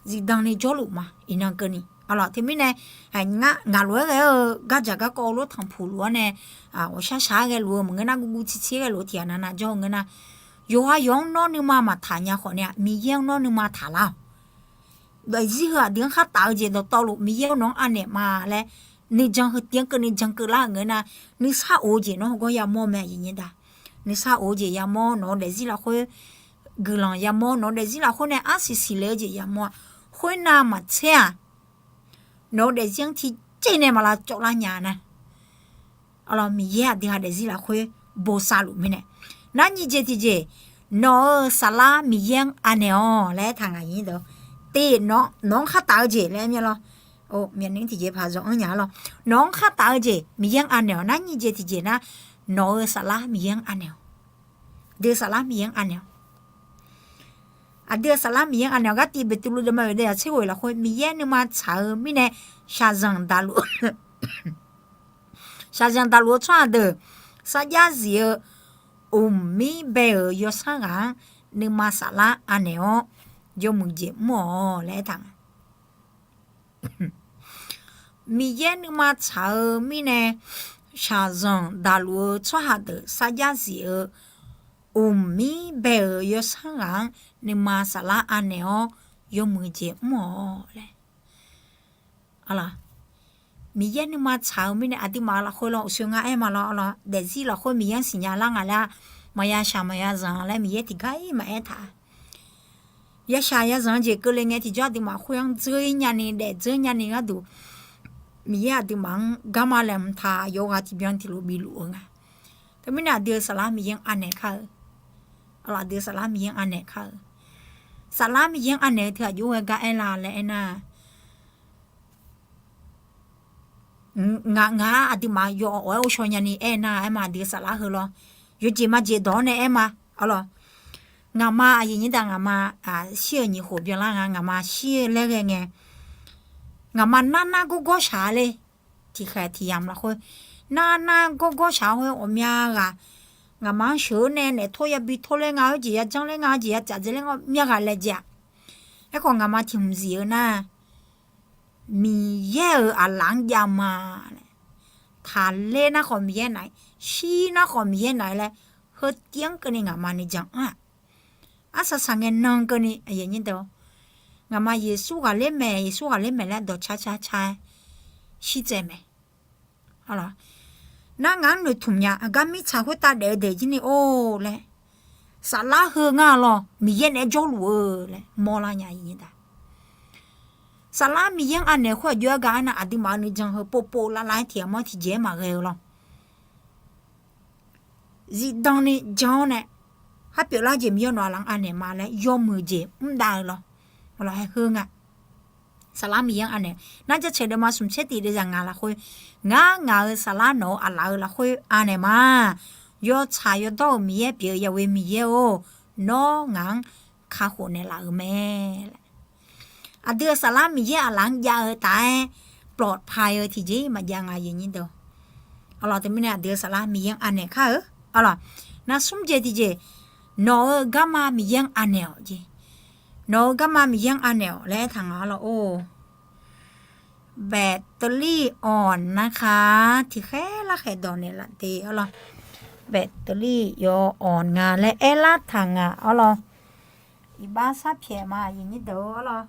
Zifdan ni jawrluf ma, iqnan keuvni. Arlawq, teumirnae, ngar ngaq lof-aer ghae-eu gardzaq garkawv lof tanqpuq luf-awr nae, ghawqshaq shaq-aer ghae luf-eu maqngeur nar, guvguv tsirtsir-aer ghae luf-eu tiqghaq navnav jawr-eu ngeur nar, yawqha yawq-anr nawr nuima maqtaq nya khawf nae-aq, Miqyaer-anr nawr nuima taq lar-awq. Daefzir heu aqdui-anr khar taf-eu jeq dawqtawvluf Miqyaer-awr nawq-anr anaeq ma laer, nuijan heu tiv-anr keuvni jan keuv lar-euq ngeur nar, nuisar of-eu jeq nawr heugar yamawr mae, aqyuif nyir deuq. Nuisar of-eu jeq yamawr, nawq-eu daefzir lafkhoer guiqlanq yamawr, nawq-eu daefzir lafkhoer nae arsiq siqle-eu jeq yamawr-a. Khoernav maqtser-aq, nawq-eu daefzir-anr tiqjeq nae maq lavcawv lar nya nar, Miqyaer aqdui ha daefzir lafkhoer bosav luf mirnae, narnyir jeq tiqjeq, nawq-euq saflar Miqyaer-anr anaeq-awq laer aertaq ngaq nyir deuq. Tiq, nawq-anr khar taf-eu jeq laer aer mir-a lawr. Myavnuiv tiqjeq paq zawq-anr nya-a lawr. Nawq-anr khar taf-eu jeq Miqyaer-anr anaeq-awq. Narnyir jeq tiqjeq nar, nawq-euq saflar Miqyaer-anr anaeq-awq. Dui saflar Miqyaer-anr anaeq-awq. Aqdui-euq saflar Miqyaer-anr anaeq-awq. Gar tiv Beqtuvluv deuvma oeq deuv yaq tser ghoeq lafkhoer Miqyaer nuima tsaq-eu mirnae shaqzanq daqluf shaqzanq daqluf-eu tsawrhaq deuq sarjax zif-eu mqmir bae-euq yawsanr ghaq-anr nuima saflar anaeq-awr yawmuiq jeq mr-awq laer aertaq nga. Miqyaer nuima tsaq-eu mirnae shaqzanq daqluf-eu tsawrhaq deuq sarjax zif-eu mqmir bae-euq yawsanr ghaq-anr nuima saflar anaeq-awr yawmuiq jeq mr-awq laer. Arlawq, Miqyaer nuima tsaq-eu mirnae aqduimaf-euq lafkhoer lawr uqshoe ngar aer ma lawr, lawr daefzir lafkhoer Miqyaer-anr siqnya lar ngaq laer-a, maqya shaq maqya zanq laer Miqyaer tiqgar-ir maqaer taq. Ya shaq ya zanq-eu jeq keuvle ngae tiqjawr aqduimaf khoer-anr dzeur-ir nyani daef dzeur nyani gharduq, Miqyaer aqduimaf-anr garma laeqhmq taq yawqghaq tiqbyan tiqlof bifluf-eu nga. Teumirnae aqdui-euq Saflar Miqyaer-anr anaeq kar-eu, aqdui-euq Saflar Miqyaer-anr anaeq kar-eu, Saflar Miqyaer-anr anaeq-eu teu aqjox-aer gar aer la laer aernar, ngaq ngaq-a aqduimaf yawawq-aer ghovshaw nyani aernar aer ma, aqdui-euq Saflar heu lawr, yawjeq majeq dawq-awr nae aer ma. Arlawq, ngaqma aqyuif nyir daq ngaqma shir-euq nyiq khof byanlar nga, ngaqma shir-eu laer ghae ngae, ngaqma narnar gawrgawr shaq-a le. Tiqkhaeq tiq yamq lafkhoer, narnar gawrgawr shaq-a khoer ghawqmya ghaq, ngaqma-anr sheuq-eu nae naeq tor yabi tor laer nga, heujeq yajanr laer nga, heujeq yacaf dzae laer nga, ghawqmya ghaq laejae-aq. Aerkhawf ngaqma tiq hmq zif-eu nar, Miqyaer-euq aqlaf-anr jav ma laer, taqler nar khawf Miqyaer naf-ir, shir nar khawf Miqyaer naf-ir laer, heu tiv-anr keuvni ngaqma nuijan anr-aq, arsaq saq ngae nan keuvni, ngaqma Yeqsur ghaqler maeq, Yeqsur ghaqler maeq laer dawqcar car car-aer shirtsaev mae. Nar ngaq-anr noeqtmq nya, aqgar mirtsaq khoertav daef-eu daeq jir ni or laer, Saflar heu ngar lawr Miqyaer naeq-aer jawrluf-eu laer mawrlar nya. Saflar Miqyaer-anr anaeq khoer aqjox-aer gar aernar, aqduimaf-euq nuijan heu povpov lavlav-aer tiq ghaq mawr tiqjeq-aer maqghae-eu lawr. Zifdan ni jan-awr nae, khar pyeuflar jeq Miqyaer nawq-anr anaeq ma laer yawmuiq jeq mrdav-eu lawr. Heu nga. Saflar Miqyaer-anr anaeq nar, jaceuq deuvma smq tser tiq deuv zaq ngaq lafkhoer, ngar ngaq-euq saflar nawq-euq aqlaf-eu lafkhoer anaeq ma. Yawtsaq yawdawr-euq Miqyaer pyeuf-eu Yahweh Miqyaer-or, nawr ngaq-anr kakhof naeqlaf-euq mae. Aqdui-euq saflar Miqyaer aqlaf-anr jav-eu taf-aer ปลอดภัย-eu tiqjeq maqjav nga, aqyuif aqnyir deuq. Arlawq, teumirnae aqdui-euq saflar Miqyaer-anr anaeq kar-eu. Arlawq, nar smr jeq tiqjeq, nawq-euq garma Miqyaer-anr anaeq-awq jeq. Nawq-euq garma Miqyaer-anr anaeq-awq laer aertaq nga. Arlawq or, แบตเตอรี่อ่อนนะคะ tiqkhaer larkhaeq dawq naeqlaf te. Arlawq, แบตเตอรี่ yaw awq nga laer aerlar taq nga. Arlawq, iqbax sharpyaeq ma, aqyuif aqnyir deuq. Arlawq,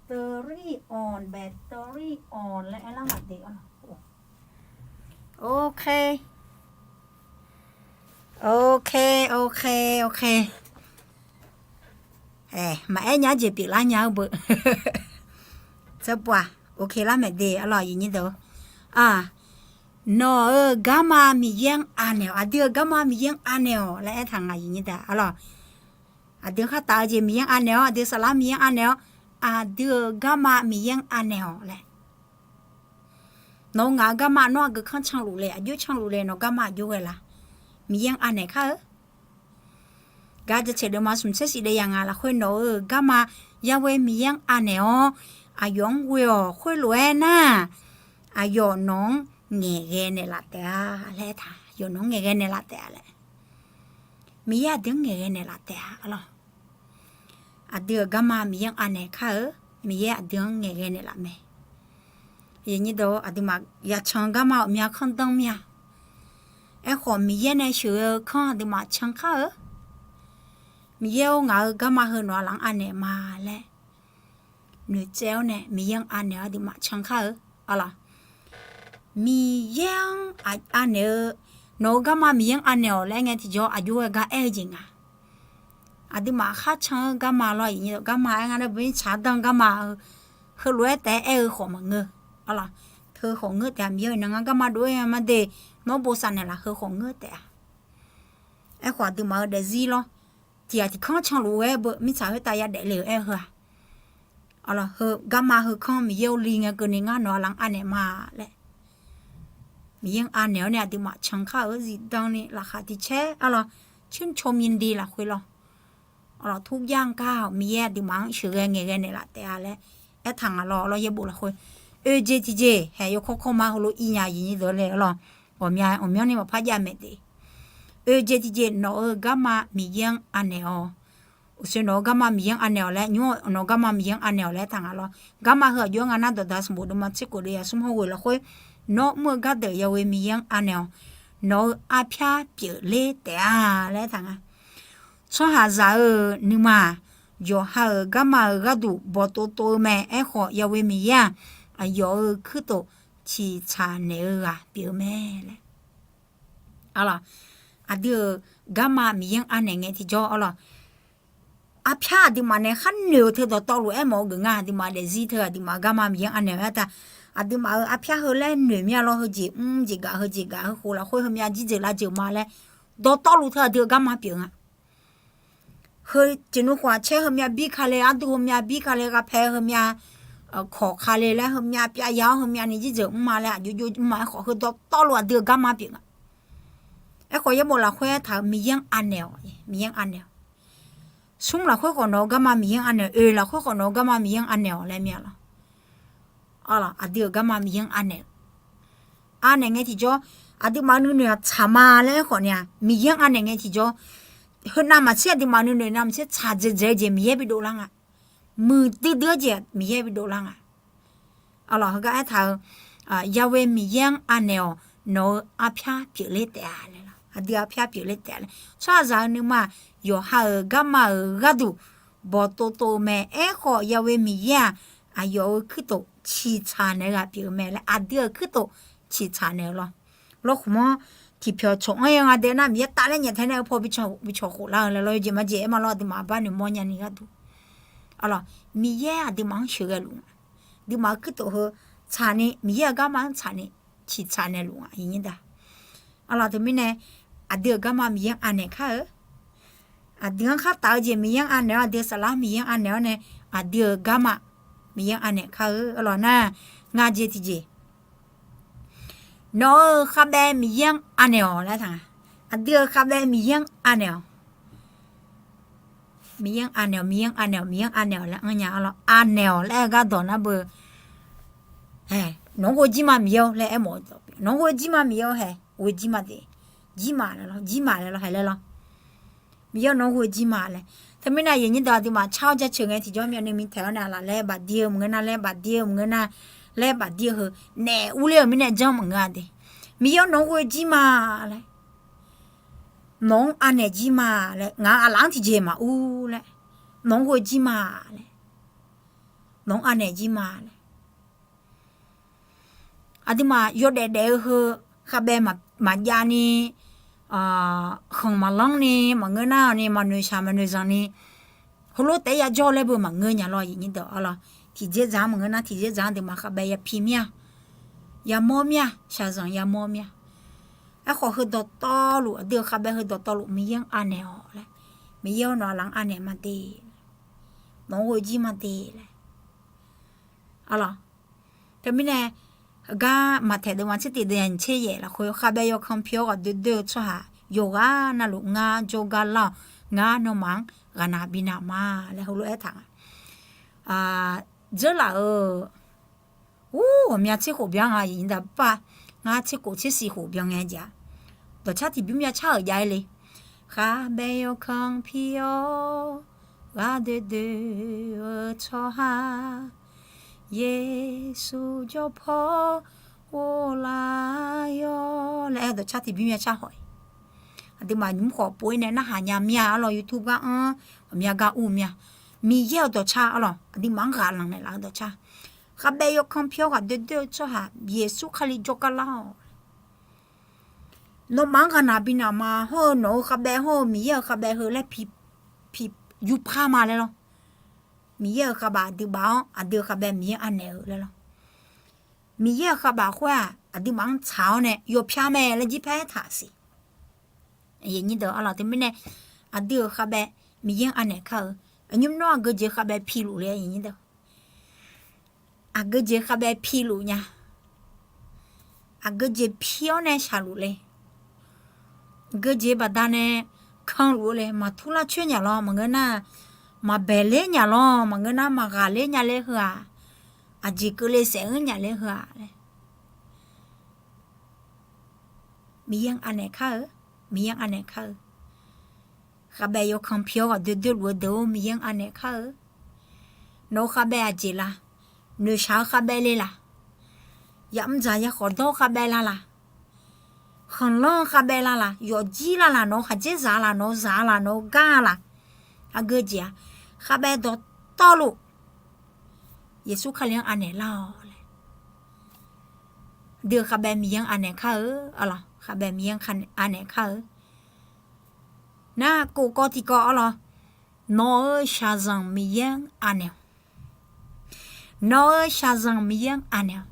battery on, battery on laer aerlar maqde. Ok, ok, ok, ok. Maqaer nya jeq pyeuflar nya-eu beu. Tserbua, ok lar maeq de. Arlawq, aqyuif aqnyir deuq, nawq-euq garma Miqyaer-anr anaeq-awq, aqdui-euq garma Miqyaer-anr anaeq-awq laer aertaq nga, aqyuif aqnyir deuq. Arlawq, aqdui khartaf-eu jeq Miqyaer-anr anaeq-awr, aqdui saflar Miqyaer-anr anaeq-awr, aqdui-euq garma Miqyaer-anr anaeq-awq laer. Nawq-eu ngaq-eu garma nawr aqgeu kanr canluf le, aqjox canluf le, nawq garma aqjox ghae la? Miqyaer-anr anaeq kar-eu. Gar jaceuq deuvma smq tser shif deuv yaq ngaq lafkhoer nawq-euq garma Yahweh Miqyaer-anr anaeq-awr, aqyawf-anr ghoe-awq. Khoerlof-aer nar, aqyawf nawq-anr ngaeqghae naeqlaf taef-a laer aertaq. Aqyawf nawq-anr ngaeqghae naeqlaf taef-a laer. Miqyaer aqdui-anr ngaeqghae naeqlaf taef-a. Arlawq, aqdui-euq garma Miqyaer-anr anaeq kar-eu. Miqyaer aqdui-anr ngaeqghae naeqlaf mae. Aqduimaf yacan garma ghawqmya kanr danr mir-a. Aerkhawf Miqyaer nae sheuqghae-eu kanr aqduimaf can kar-eu. Miqyaer-or, ngaq-euq garma heu nawq-eu laf-anr anaeq ma laer noeqtsaev-awr nae Miqyaer-anr anaeq-awr aqduimaf can kar-eu. Arlawq, Miqyaer-anr anaeq-eu, nawq-eu garma Miqyaer-anr anaeq-awq laer aer ngae tiqjawr aqjox ghae gar aer-eu jeq nga. Aqduimaf khar can-eu garma lawr, aqyuif aqnyir deuq, garma aer nga laer beu mirtsaq-anr danr garma-eu, heulof-aer taef-aer aer-eu khawf maqngeur. Arlawq, teu khawf ngeur taef-a. Miqyaer-or, iqnan ngar garma dov-aer nga ma de, nawr bosav naeqlaf heu khawf ngeur taef-a. Aerkhawf aqduimaf-eu daefzir lawr, tiqghaq tiqkanr canluf-aer beu mirtsaq khoertav yadaef le-euq aer-eu heu-aq, arlawq, heu garma heu kanr Miqyaer-or, li ngae keuvni ngar nawq-eu laf-anr anaeq ma laer Miqyaer-anr anaeq-awr nae aqduimaf can kar-eu zifdan ni laqkhaq tiq caer. Arlawq, ชื่นชมยินดี lafkhoer lawr. Arlawq, ทุกอย่าง kar-awq, Miqyaer aqduimaf-anr sheuqghae ngaeqghae naeqlaf taef-a laer aertaq nga lawr. Arlawq, yaerbof lafkhoer oeq jeq tiqjeq haeq yawkawr kawr ma heulof-ir nya, aqyuif aqnyir deuq laer. Arlawq, ghawqmya ghawqmyanr ni maqpar jav maeq de. Oeq jeq tiqjeq, nawq-euq garma Miqyaer-anr anaeq-awq. Uqshoe nawq-eu garma Miqyaer-anr anaeq-awq laer, nymr-awq, nawq-eu garma Miqyaer-anr anaeq-awq laer aertaq nga lawr. Garma heu aqjox-aer nga nar, Dawqda sanqbof deuvma tser khof deuv yaq smr hawr ghoeq lafkhoer, Nawr mr-eu gardeuq Yahweh Miqyaer-anr anaeq-awq. Nawq-eu arpyar pyeufler taef-a laer aertaq nga. Tsawrhaqzaq-euq nuima-aq, yawqha-euq garma-euq gharduq bawqtov tov-eu mae. Aerkhawf, Yahweh Miqyaer-aq, aqyawf-euq kuirtof ciqtsaq naeq-eu ghaq pyeuf-eu mae laer. Arlawq, aqdui-euq garma Miqyaer-anr anaeq ngae tiqjawr arlawq, arpyar aqduimaf nae khar noeq-eu teu dawqtawvluf aermawf-eu geuf nga. Aqduimaf daefzir teu aqduimaf-euq garma Miqyaer-anr anaeq-eu aertaq, aqduimaf-euq arpyar heu laer noeq mir-a lawr, heujeq mr jeq gaq, heujeq gaq, heukhof lafkhoer heumyav jirjeuq lavjeuq ma laer, dawqtawvluf teu aqdui-euq garma pyeuf nga. Heu tiqnuv khof-aq caer heumyav bir ka le, arduq heumyav bir ka le, ghaqpae heumyav kawq ka le laer, heumyav pyavya-awr heumyav ni jirjeuq mr ma laer, aqjox jox mr ma. Aerkhawf, heu dawqtawvluf aqdui-euq garma pyeuf nga. Aerkhawf, yaerbof lafkhoer aertaq-euq Miqyaer-anr anaeq-awq, Miqyaer-anr anaeq-awq. Smr lafkhoer khawf nawq-eu garma Miqyaer-anr anaeq-awq, oeq lafkhoer khawf nawq-eu garma Miqyaer-anr anaeq-awq laer mir-a lawr. Arlawq, aqdui-euq garma Miqyaer-anr anaeq-eu, anaeq ngae tiqjawr, aqduimaf nuinoeq-aq tsaq ma laer aerkhawf ni-aq, Miqyaer-anr anaeq ngae tiqjawr, heu navmaqtser aqduimaf nuinoeq navmaqtser tsaq dzaeqdzaeq-eu jeq Miqyaer bidov lar nga. Muiqdui dui-eu jeq Miqyaer bidov lar nga. Arlawq, heugar aertaq-eu, Yahweh Miqyaer-anr anaeq-awq. Nawq-eu arpyar pyeufler taef-a laer, aqdui arpyar pyeufler taef-a laer. Tsawrhaqzaq-euq nuima-aq, yawqha-euq garma-euq gharduq bawqtov tov-eu mae. Aerkhawf, Yahweh Miqyaer-aq, aqyawf-euq kuirtof ciqtsaq naeq-eu ghaq pyeuf-eu mae laer, aqdui-euq kuirtof ciqtsaq naeq-eu lawr. Lawrkhmq-anr tiqpyawq tsawq-anr ya nga dae nar, Miqyaer tafler nyaef tae nae-eu paw bi cawq khof lar-eu laer lawr, yawjeq majeq aer ma lawr, aqduimaf aqbar noeqmawr nyani gharduq. Arlawq, Miqyaer aqduimaf-anr sheuqghae luf nga. Aqduimaf-euq kuirtof heu tsaqni, Miqyaer-euq garma-anr tsaqni ciqtsaq naeq luf nga. Arlawq, teumirnae aqdui-euq garma Miqyaer-anr anaeq kar-eu. Aqdui-anr khar taf-eu jeq Miqyaer-anr anaeq-awr, aqdui-euq saflar Miqyaer-anr anaeq-awr nae, aqdui-euq garma Miqyaer-anr anaeq kar-eu. Arlawq nar, ngar jeq tiqjeq, nawq-euq khavbaev Miqyaer-anr anaeq-awq laer taq nga. Aqdui-euq khavbaev Miqyaer-anr anaeq-awq. Miqyaer-anr anaeq-awq, Miqyaer-anr anaeq-awq, Miqyaer-anr anaeq-awq laer anr nya. Arlawq, anaeq-awq laer-eu gardawq nar beu, nawq-anr ghoe jir ma Miqyaer-or laer aermawf-eu dawq, nawq-anr ghoe jir ma Miqyaer-or hae, ghoe jir ma de, jir ma laer lawr, jir ma laer lawr, hae laer lawr. Miqyaer-or, nawq-anr ghoe jir ma laer. Teumirnae aqyuif aqnyir deuq, aqduimaf car-awr jaceuq ngae tiqjawr myavnuiv maqtaeq-awr nae, aqlaf laer bafdir-eu maqngeur nar, laer bafdir-eu maqngeur nar, laer bafdir-eu heu naef urler-euq mirnae janr maqngeur-a de. Miqyaer-or, nawq-anr ghoe jir ma laer, nawq-anr anaeq jir ma laer, ngaq-euq aqlaf-anr tiqjeq maqur laer, nawq-anr ghoe jir ma laer, nawq-anr anaeq jir ma laer. Aqduimaf yawdaef daef-eu heu khavbaev maqjav ni, khanq maqlanr ni, maqngeur nar ni, maqnoeq shaq maqnoeq zanq ni, heulof taef-aer yajawr laer beu maqngeur nya lawr, aqyuif aqnyir deuq. Arlawq, tiqjeq dzaq-anr maqngeur nar, tiqjeq dzaq-anr aqduimaf khavbaev yapi mir-a, yamawr mir-a, shaqzanq yamawr mir-a. Aerkhawf, heu dawqtawvluf, aqdui-euq khavbaev heu dawqtawvluf Miqyaer-anr anaeq-awq laer, Miqyaer-or, nawq-anr anaeq ma de, nawq-anr ghoe jir ma de laer. Arlawq, teumirnae, heugar maqtaeq deuq ma tser tiq deuq ya nyiq tser yaef lafkhoer, khavbaev yawkanr pi-awr ghaqdoer doer-eu tsawrhaq yawqghaq navluf ngar jawrgar lar-awq. Ngar nawmaf-anr ghaqnaq bi naq ma laer heulof-aer taq nga. Dzeurlaf-euq, ur, ghawqmya tser khof byan nga, aqyuif aqnyir deuq, bar, ngar tser khof tser siq khof byan ngae jeq-a. Dawqcar tiqbymr ya car-euq jav-aer le. Khavbaev yawkanr pi-awr ghaqdoer doer-eu tsawrhaq, Yeqsur jawr paw ghovlar-awr laer aer-eu dawqcar tiqbymr ya car haw-iq. Aqduimaf nymr khawf pov-ir nae narhaq nya mir-a. Arlawq, YouTube gar anr ghawqmya gar ur mir-a. Miqyaer-euq dawqcar arlawq, aqduimaf-anr ghaq lanq naeqlaf-eu dawqcar. Khavbaev yawkanr pi-awr ghaqdoer doer-eu tsawrhaq, Yeqsur Kali jawrgar lar-awq. Nawmaf-anr ghaqnaq bi naq ma, hawr-eu nawq-eu khavbaev hawr-eu Miqyaer-euq khavbaev heu laer pi, pi, yupar ma laer lawr. Miqyaer-euq khavbaf aqduimaf-anr, aqdui-euq khavbaev Miqyaer-anr anaeq-eu laer lawr. Miqyaer-euq khavbaf khoer-aq, aqduimaf-anr tsaq-awr nae yawpyar mae laer jir paer taq siq. Aqyuif aqnyir deuq, arlawq, teumirnae aqdui-euq khavbaev Miqyaer-anr anaeq kar-eu. Aqnymr nawr aqgeujeq khavbaev piluf le, aqyuif aqnyir deuq. Aqgeujeq khavbaev piluf nya. Aqgeujeq pi-awr nae shaqluf le. Aqgeujeq baqdanae kanluf-eu le. Maqtur lar coer nya lawr maqngeur nar, maqbaeq ler nya lawr maqngeur nar, maqghaq ler nya ler heu-aq, aqjeq keuvle saef-anr nya ler heu-aq laer. Miqyaer-anr anaeq kar-eu, Miqyaer-anr anaeq kar-eu. Khavbaev yawkanr pi-awr ghaqdoer doerluf-eu deuq-or, Miqyaer-anr anaeq kar-eu. Nawq-eu khavbaev aqjeq la? Noeqshaq-eu khavbaev le laq? yamr dzaq ya khawf dawr khavbaev lalaq, khanqlanr khavbaev lalaq, yawfjir lalaq, nawq-eu khaqdzerzaq laq, nawq-eu zaq laq, nawq-eu gar laq, aqgeu jeq-aq, khavbaev dawqtawvluf Yeqsur Kali-anr anaeq lar-awq laer. Dui-eu khavbaev Miqyaer-anr anaeq kar-eu, arlawq, khavbaev Miqyaer-anr anaeq kar-eu. Nar, kof kawv tiqkawv, arlawq, nawq-euq shaqzanq Miqyaer-anr anaeq-awq. Nawq-euq shaqzanq Miqyaer-anr anaeq-awq.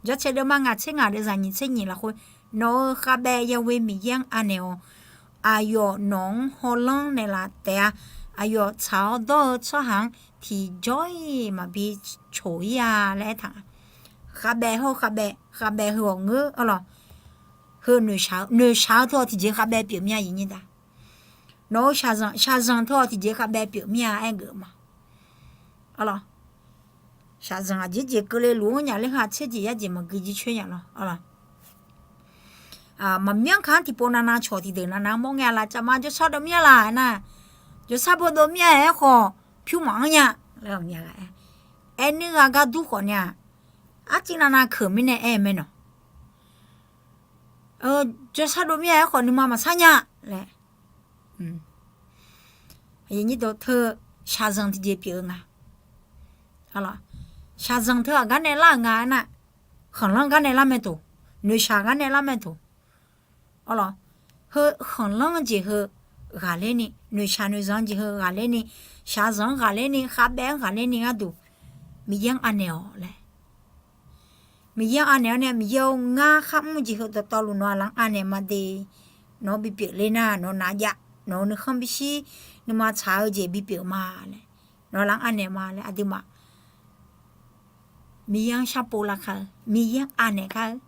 Jawrcae deuvma ngaq tser ngaq deuvzaq nyiq tser nyiq lafkhoer, nawq-euq khavbaev Yahweh Miqyaer-anr anaeq-awq. Aqyawf nawq-anr hawlanr naeqlaf taef-a. Aqyawf tsaq-awr dawr-eu tsawrhaq-anr tiqjawr-iq maqbi coq-ir-a laer aertaq nga. Khavbaev hawr-eu khavbaev, khavbaev heu-awq ngeur, arlawq, heu noeqshaq-eu, noeqshaq-eu teu-awq tiqjeq khavbaev pyeuf mir-a, aqyuif nyir daq. Nawq-euq shaqzanq, shaqzanq teu-awq tiqjeq khavbaev pyeuf mir-a aer geuf ma. Arlawq, shaqzanq aqjeq jeq keuvle luf-anr nya ler ha tser jeq yar jeq maqgui jircoer nya lawr, arlawq. Maqmyanr kaq-anr tiqpov navnav cawq tiqdeuq navnav-anr mawr ngae-a laf caf ma jawrsar dov mir-a laf aernar, jawrsar bo dov mir-a aerkhawf pyur maqanr nya laer nya-a. Aernuir ghaq gar dur khawf nya-a, arcuiv navnav keuq mirnae aer-eu mae nawq. Jawrsar dov mir-a aerkhawf nuima maqsar nya laer. Teu shaqzanq tiqjeq pyeuf-eu nga. Shaqzanq teu-aq gar nae lar-euq nga aernar, khanqlanr gar nae lar mae toq, noeqshaq gar nae lar mae toq. Arlawq, heu khanqlanr jeq heu ghaqler ni, noeqshaq noeqzanq jeq heu ghaqler ni, shaqzanq-anr ghaqler ni, khavbaev-anr ghaqler ni gharduq Miqyaer-anr anaeq-awq laer. Miqyaer-anr anaeq-awr nae, Miqyaer-or, ngar kharmr jeq heu dawqtawvluf nawq-aq laf-anr anaeq ma de. Nawq-anr bipyeuf ler nar nawq-eu navjav, nawq-eu nuikhanr bishir, nuima tsaq-eu jeq bipyeuf ma laer, nawq-aq laf-anr anaeq ma laer aqduimaf Miqyaer-anr sharpov lavkaq-eu, Miqyaer-anr anaeq kar-eu.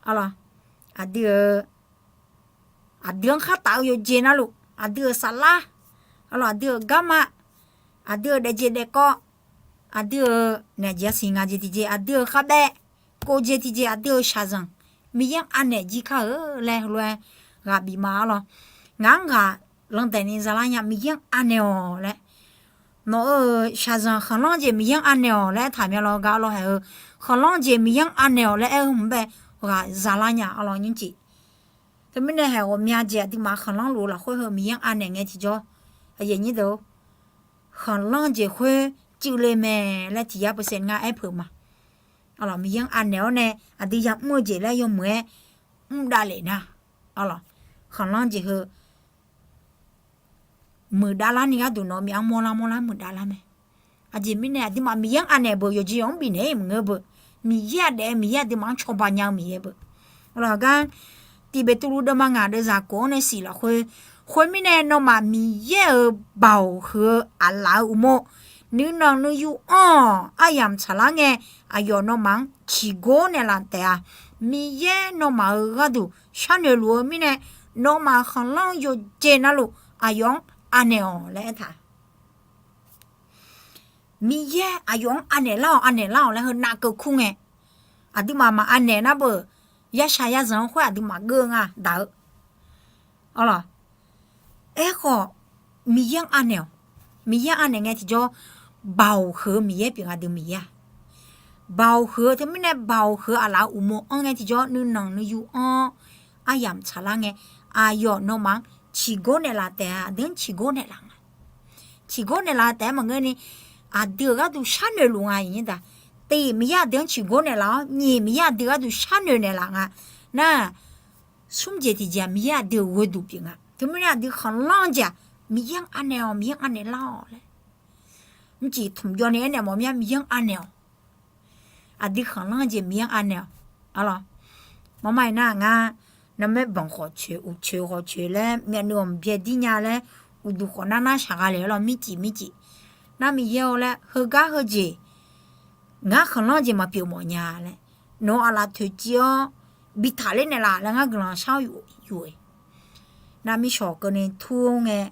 Arlawq, aqdui-euq aqdui-anr khartaf-eu yawqjeq navluf, aqdui-euq saflar, arlawq, aqdui-euq garma, aqdui-euq daefjeq daefkawv, aqdui-euq naeq jeq yasiq ngaq jeq tiqjeq, aqdui-euq khavbaev kov jeq tiqjeq, aqdui-euq shaqzanq Miqyaer-anr anaeq jir kar-eu laer heulof-aer ghaq bif ma arlawq. Ngaq-anr ghaq landaeq ni zalar nya, Miqyaer-anr anaeq-awq laer. Nawq-euq shaqzanq khanqlanr jeq Miqyaer-anr anaeq-awq laer aertaq mya lawr gar arlawq haeq-eu, khanqlanr jeq Miqyaer-anr anaeq-awq laer aer-eu hmq bae ghaq zalar nya arlawq nymrcif. Teumirnae haeq ghawqmya jeq aqduimaf khanqlanr luf-eu lafkhoer heu Miqyaer-anr anaeq ngae tiqjawr, aqyuif aqnyir deuq-or, khanqlanr jeq khoer cuivle mae laer tiq yar percent ngar aer peuq ma. Arlawq, Miqyaer-anr anaeq-awr nae aqdui yamr-eu jeq laer yawmuiq-aer mr davlef nar, arlawq, khanqlanr jeq heu muiqdav lar ni gharduq nawq-eu myaf-anr mawrlar mawrlar muiqdav lar mae. Aqjeq mirnae aqduimaf Miqyaer-anr anaeq beuq, yawqjeq yawq-anr bifnaeq-ir maqngeur beuq. Miqyaer-aq daef-eu Miqyaer, aqduimaf-anr cawba nya-eu Miqyaer beuq. Arlawq, gar tiq Beqtuvluv deuvma ngaq deuvzaq kof-anr nae siq lafkhoer, khoermirnae nawmaf Miqyaer-euq baoq huiq-eu aqlaf-euq uqmov nuinanq nuiyu anr-awq. Aryamq tsaqlar ngae, aqyawf nawmaf-anr ciqgor naeqlaf taef-a. Miqyaer nawmaf-euq gharduq sharnoeq luf-eu mirnae, nawmaf khanqlanr yawqjeq navluf aqyawf-anr anaeq-awq laer aertaq. Miqyaer aqyawf-anr anaeq lar-awq, anaeq lar-awq laer heu navkeuv kur ngae, aqduimaf maq anaeq nar beuq, yashaq yazanq-eu khoer aqduimaf geur-eu nga daq-eu. Arlawq, aerkhawf, Miqyaer-anr anaeq-awq. Miqyaer-anr anaeq ngae tiqjawr, baoq huiq-eu Miqyaer pyeuf nga deuq Miqyaer-aq. Baoq huiq-eu teumirnae baoq huiq-eu aqlaf-euq uqmov anr ngae tiqjawr nuinanq nuiyu anr-awr, aryamq tsaqlar ngae, aqyawf nawmaf-anr ciqgor naeqlaf taef-a. Aqdui-anr ciqgor naeqlaf nga. Ciqgor naeqlaf taef-aer maqngeur ni, aqdui-euq gharduq sharnoeq luf nga, aqyuif nyir daq. Tiq, Miqyaer aqdui-anr ciqgor naeqlaf-awr, nyiq, Miqyaer aqdui gharduq sharnoeq naeqlaf nga. Nar, smr jeq tiqjeq-aq Miqyaer aqdui-euq ghoeduq pyeuf nga. Teumirnae aqdui khanqlanr jeq-aq Miqyaer-anr anaeq-awq, Miqyaer-anr anaeq lar-awq laer. Mrcif tmq jawv ni aernaeq mawf mya, Miqyaer-anr anaeq-awq. Aqdui khanqlanr jeq Miqyaer-anr anaeq-awq. Arlawq, maqma iqnan ngar, narmaer banq khawf coeq, uqcoeq khawf coeq laer myavnuiv-awq byae dir nya laer, uqduq khawf nar nar shaq gha le-awr lawr, mircif mircif. Nar Miqyaer-or laer heugar heujeq ngar khanqlanr jeq maqpyeuf mawf nya laer, nawq-eu aqlaf toeqciv-awr bi taqler naeqlaf laer ngar guiqlanq shar-awr yuf-eu. Nar mirshawq keuvni tur-awr ngae,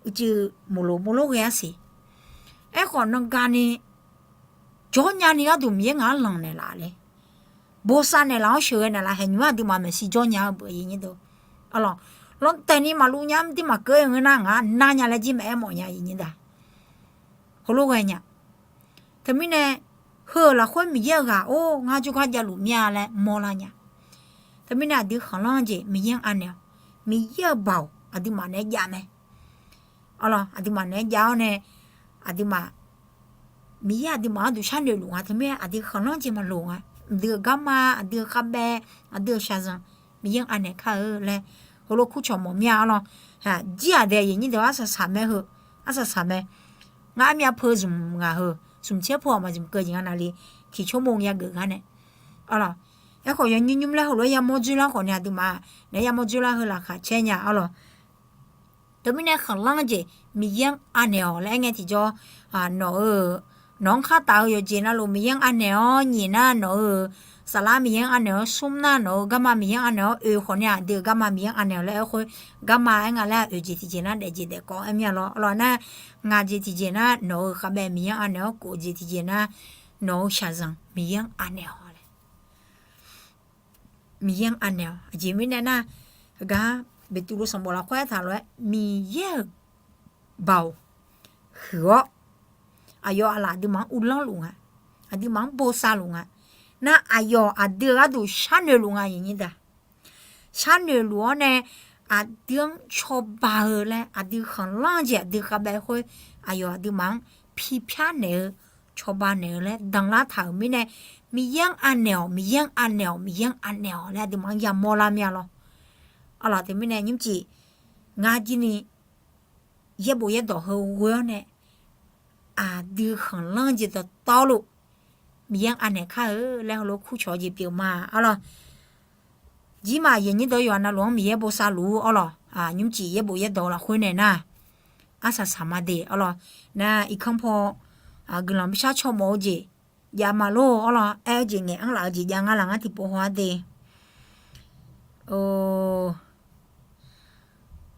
uicuiv mawqloq mawrlor ghae-ar siq. Aerkhawf nanga ni jawr nyani gharduq Miqyaer ngaq-anr lanq naeqlaf le. Bosav naeqlaf-awr sheuqghae naeqlaf haeq nymr aqduimaf maeqshi jawr nya-eu beuq, aqyuif nyir deuq. Arlawq, lantaeq ni maqluv nya mr dir maqkeuv-aer ngeur nar ngaq-anr nar nya laer jir maqaer mawf nya, aqyuif nyir daq. Heulof ghae nya. Teumirnae Heu-euq lafkhoer Miqyaer-euq ghaq or ngar jawrgar javluf mir-a laer mawrlar nya. Teumirnae aqdui khanqlanr jeq Miqyaer-anr anaeq-awq. Miqyaer-euq baoq aqduimaf naeq-aer jav mae. Arlawq, aqduimaf naeq-aer jav-awr nae, aqduimaf, Miqyaer aqduimaf gharduq sharnoeq luf nga. Teumirnae aqdui khanqlanr jeq maqloq nga. Aqdui-euq garma, aqdui-euq khavbaev, aqdui-euq shaqzanq, Miqyaer-anr anaeq kar-eu laer heulof kurcawq mawf mir-a. Arlawq, jir-aq dae aqyuif nyir deuq arsaq saq mae heu, arsaq saq mae. Ngar armyav peu zmq ngaq heu, zmq tser peu-awq maqzmq keuv jeq nga navli, tiqcawr mawr yageuf gar nae. Arlawq, aerkhawf yawnymr nymr laer heulof-aer yamawr dzoerlar khawf ni aqduimaf naeq-aer yamawr dzoerlar heu laqkhaq caer nya. Arlawq, teumirnae khanqlanr jeq Miqyaer-anr anaeq-awq laer aer ngae tiqjawr, nawq-eu, nawq-anr khartaf-eu yawqjeq navluf Miqyaer-anr anaeq-awr nyiq nar nawq-eu saflar Miqyaer-anr anaeq-awr, smr nar nawq-eu garma Miqyaer-anr anaeq-awr, oeq khawf ni aqdui-euq garma Miqyaer-anr anaeq-awq laer aerkhoer, garma aer nga laer oeq jeq tiqjeq nar daef jeq daef kawv aer mir-a lawr. Arlawq nar, ngaq jeq tiqjeq nar nawq-euq khavbaev Miqyaer-anr anaeq-awr, kof jeq tiqjeq nar nawq-eu shaqzanq Miqyaer-anr anaeq-awq laer. Miqyaer-anr anaeq-awq. Aqjeq mirnae nar, heugar Beqtuvluv sanqbof lafkhoer aertaq lof-aer Miqyaer-euq baoq huiq-awr, aqyawf aqlaf aqduimaf-anr uvlanr luf nga, aqduimaf-anr bosav luf nga. Nar aqyawf aqdui-eu gharduq sharnoeq luf nga, aqyuif nyir deuq. Sharnoeq luf-awr nae aqdui-anr cawba-eu laer aqdui khanqlanr jeq aqdui khavbaev khoer aqyawf aqduimaf-anr pipyar naeq-eu, cawba naeq-eu laer danlar taq-euq mirnae, Miqyaer-anr anaeq-awq, Miqyaer-anr anaeq-awq, Miqyaer-anr anaeq-awq laer aqduimaf-anr yamawr lar mir-a lawr. Arlawq, teumirnae nymrcif ngar jir ni yaerbof yaerdawq heu ghoe-awr nae aqdui khanqlanr jeq dawqtawvluf Miqyaer-anr anaeq kar-eu laer heulof kurcawq-eu jeq pyeuf ma. Arlawq, jir maf aqyuif nyir deuq yawqha navluf-anr Miqyaer bosav luf-ur. Arlawq, nymrcif yaerbof yaerdawq lafkhoer nae nar, arsaq saq ma de. Arlawq, nar irkanr paw guiqlanq bishar caw mawf-eu jeq jav ma lor. Arlawq, aer-eu jeq ngaeq anr laf-eu jeq jav ngar laf ngar tiqpov haw-ar de.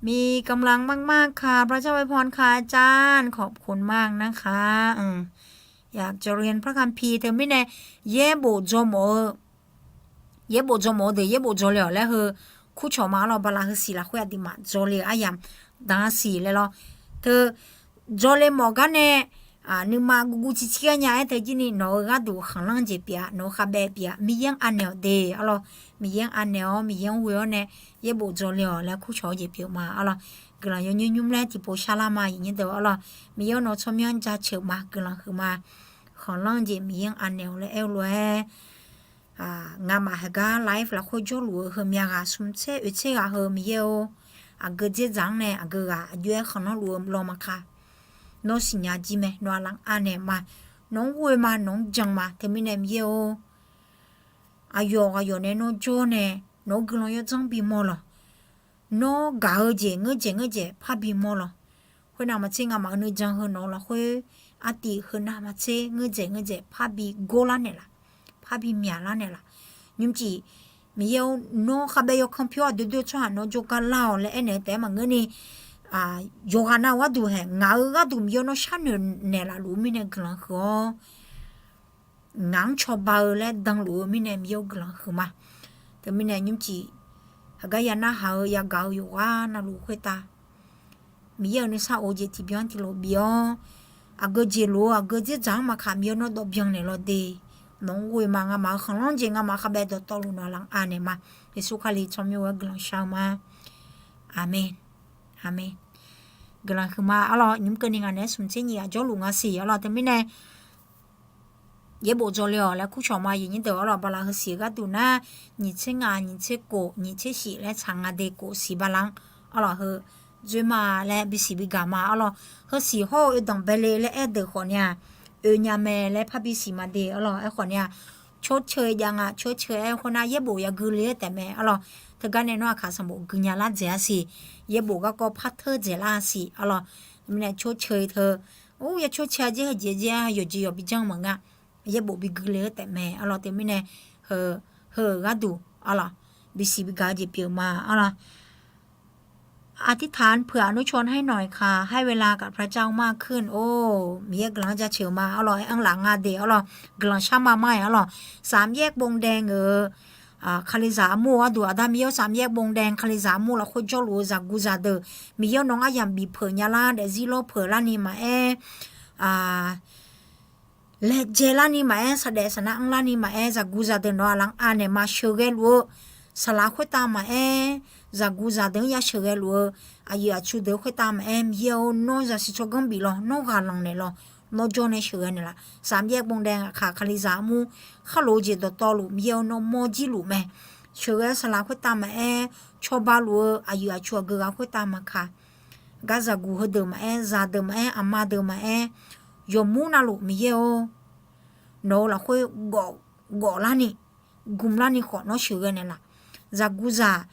มีกำลังมากๆค่ะ พระเจ้าอวยพรค่ะอาจารย์ ขอบคุณมากนะคะ อยากจะเรียนพระคัมภีร์ teumirnae yaerbof dzaw mawf-eu, yaerbof dzaw mawf-eu deuq yaerbof dzaw le-awq laer heu kurcawq ma. Arlawq, bala heusiq lafkhoer aqduimaf dzaw le-eu aryamq danqha siq laer lawr. Teu dzaw le mawf gar nae nuima guvguv civcir gar nya-aer teu jir ni nawq-eu gharduq khanqlanr jeq pyeuf-a, nawq-eu khavbaev pyeuf-a, Miqyaer-anr anaeq-awq de. Arlawq, Miqyaer-anr anaeq-awr Miqyaer-anr ghoe-awr nae yaerbof dzaw le-awq laer kurcawq-eu jeq pyeuf ma. Arlawq, guiqlanq yawnymr nymr laer tiqpov sharlar ma, aqyuif nyir deuq. Arlawq, Miqyaer-awr nawq-eu tsawrmyanr jaceuq ma, guiqlanq huiq ma. Khanqlanr jeq Miqyaer-anr anaeq-awq laer aer-eu lof-aer, ngamaf heugar live lafkhoer jawrluf-eu heumya ghaq smq tser oeq tser ghaq heu Miqyaer-or, aqgeu dzerdzaq-anr nae aqgeu ghaq aqjox-aer khanqlanr luf-eu law ma ka. Nawr siqnya jir mae, nawq aqlaf anaeq ma, nawq-anr ghoe ma, nawq-anr jan ma. Teumirnae Miqyaer-or, aqyawf aqyawf nae nawr jawr nae nawq-anr guiqlanq yawdzanr bimawr lawq. Nawr gaq-eu jeq ngeur dzaeq ngeur dzaeq parbi mawr lawq. Khoernav maqtser ngamaf-eu nuijan heu nawq-eu lafkhoer artiv heunav maqtser ngeur dzaeq ngeur dzaeq parbi gorlar naeqlaf, parbi myaqlar naeqlaf. Nymrcif Miqyaer-or, nawr khavbaev yawkanr pyawr aqdoer doer tsawrhaq nawr jawrgar lar-awq laer aernaeq-eu taef-aer maqngeur ni, yawqghaq nav-eu gharduq haeq ngaq-eu gharduq Miqyaer-or nawr sharnoeq naeqlaf luf-eu mirnae guiqlanq huiq-awr, ngaq-anr cawba-eu laer danluf-eu mirnae Miqyaer-or guiqlanq huiq ma. Teumirnae nymrcif heugar ya narhaq-eu yagaq-eu yawqghaq navluf khoertav Miqyaer-euq nuisar of-eu jeq tiqbyan tiqlof bif-awr, aqgeu jeq lof-eu aqgeu dzerdzaq-anr maqkaq Miqyaer-or nawr dawv byan naeq law de. Nawq-anr ghoe ma, ngamaf-euq khanqlanr jeq ngamaf khavbaev dawqtawvluf nawq aqlaf anaeq ma. Yeqsur Kali tsawrmyanr-aer guiqlanq shar-eu ma. Aqmeq. Aqmeq. Guiqlanq huiq ma. Arlawr, nymr keuvni ngaq naeq-aer smq tser nyiq ghaq jawrluf nga siq. Arlawr, teumirnae yaerbof dzaw le-awq laer kurcawq ma. Aqyuif nyir deuq, arlawr, bala heusiq-eu gharduq nar, nyiq tser ngaq, nyiq tser kof, nyiq tser shif laer tsaq nga de. Kof siq bala-anr, arlawr, heu dzoer ma laer bisiq bigaq ma. Arlawr, heusiq hawr-eu oedanq bae le laer aer deuq khawf ni-aq, oe nya mae laer parbi siq ma de. Arlawr, aerkhawf ni-aq, ชดเชย jav nga. ชดเชย aer khoernar yaerbof yagui le-aer taef mae. Arlawr, teugar nae nawr aqkaq sanqbof gui nya lar dzaeq-a siq. Yaerbof garkawv par teur dzaeqlar-a siq. Arlawr, mirnae ชดเชย teu, or, ya ชดเชย jeq heujeq jeq-a yawqjeq yawq bi janr maqnga. Yaerbof bi gui le-aer taef mae. Arlawr, teumirnae heu, heu-euq gharduq, arlawr, bisiq bigaq-eu jeq pyeuf ma. Arlawr, อธิษฐานเผื่ออนุชนให้หน่อยค่ะ ให้เวลากับพระเจ้ามากขึ้น Or, Miqyaer guiqlanq-anr jaceuq-eu ma. Arlawr, aer-anr laf nga de. Arlawr, guiqlanq shar ma ma-aer. Arlawr, สามแยกบงแดง-euq Kalizaq armur-eu gharduq, Aqda Miqyaer-or, สามแยกบงแดง Kalizaq armur lafkhoer jawrluf-eu zaqguq zaqdeuq, Miqyaer-or nawq-anr aryamq bif peuq nya lar, daefzir lawr peuq larni maqaer, laejae larni maqaer, saqdaef saqnar anr larni maqaer, zaqguq zaqdeuq nawq-aq laf-anr anaeq ma sheuqghae luf-eu, saqlaq khoertav maqaer, zaqguq zaqdeuq-anr ya sheuqghae luf-eu, aqyuif aqtsu deuq khoertav maqaer, Miqyaer-or, nawr zaqsiq tsawrganr bif lawq, nawr ghaq lanq naeq lawq, nawr jawr nae sheuqghae naeq laf. Saqmyaer bawndai ngaqkaq kalizaq armur khar lof-eu jeq dawqtawvluf Miqyaer-or, nawr mawrjir luf mae. Sheuqghae-eu saqlaq khoertav maqaer, cawba luf-eu aqyuif aqtsu aqgeu ghaq khoertav maqkaq, gar zaqguq heudeuq maqaer, zaqdeuq maqaer, aqma deuq maqaer, yawqmur navluf Miqyaer-or, nawq-euq lafkhoer gawf larni, gmq larni khawf nawr sheuqghae naeq laf. Zaqguq zaq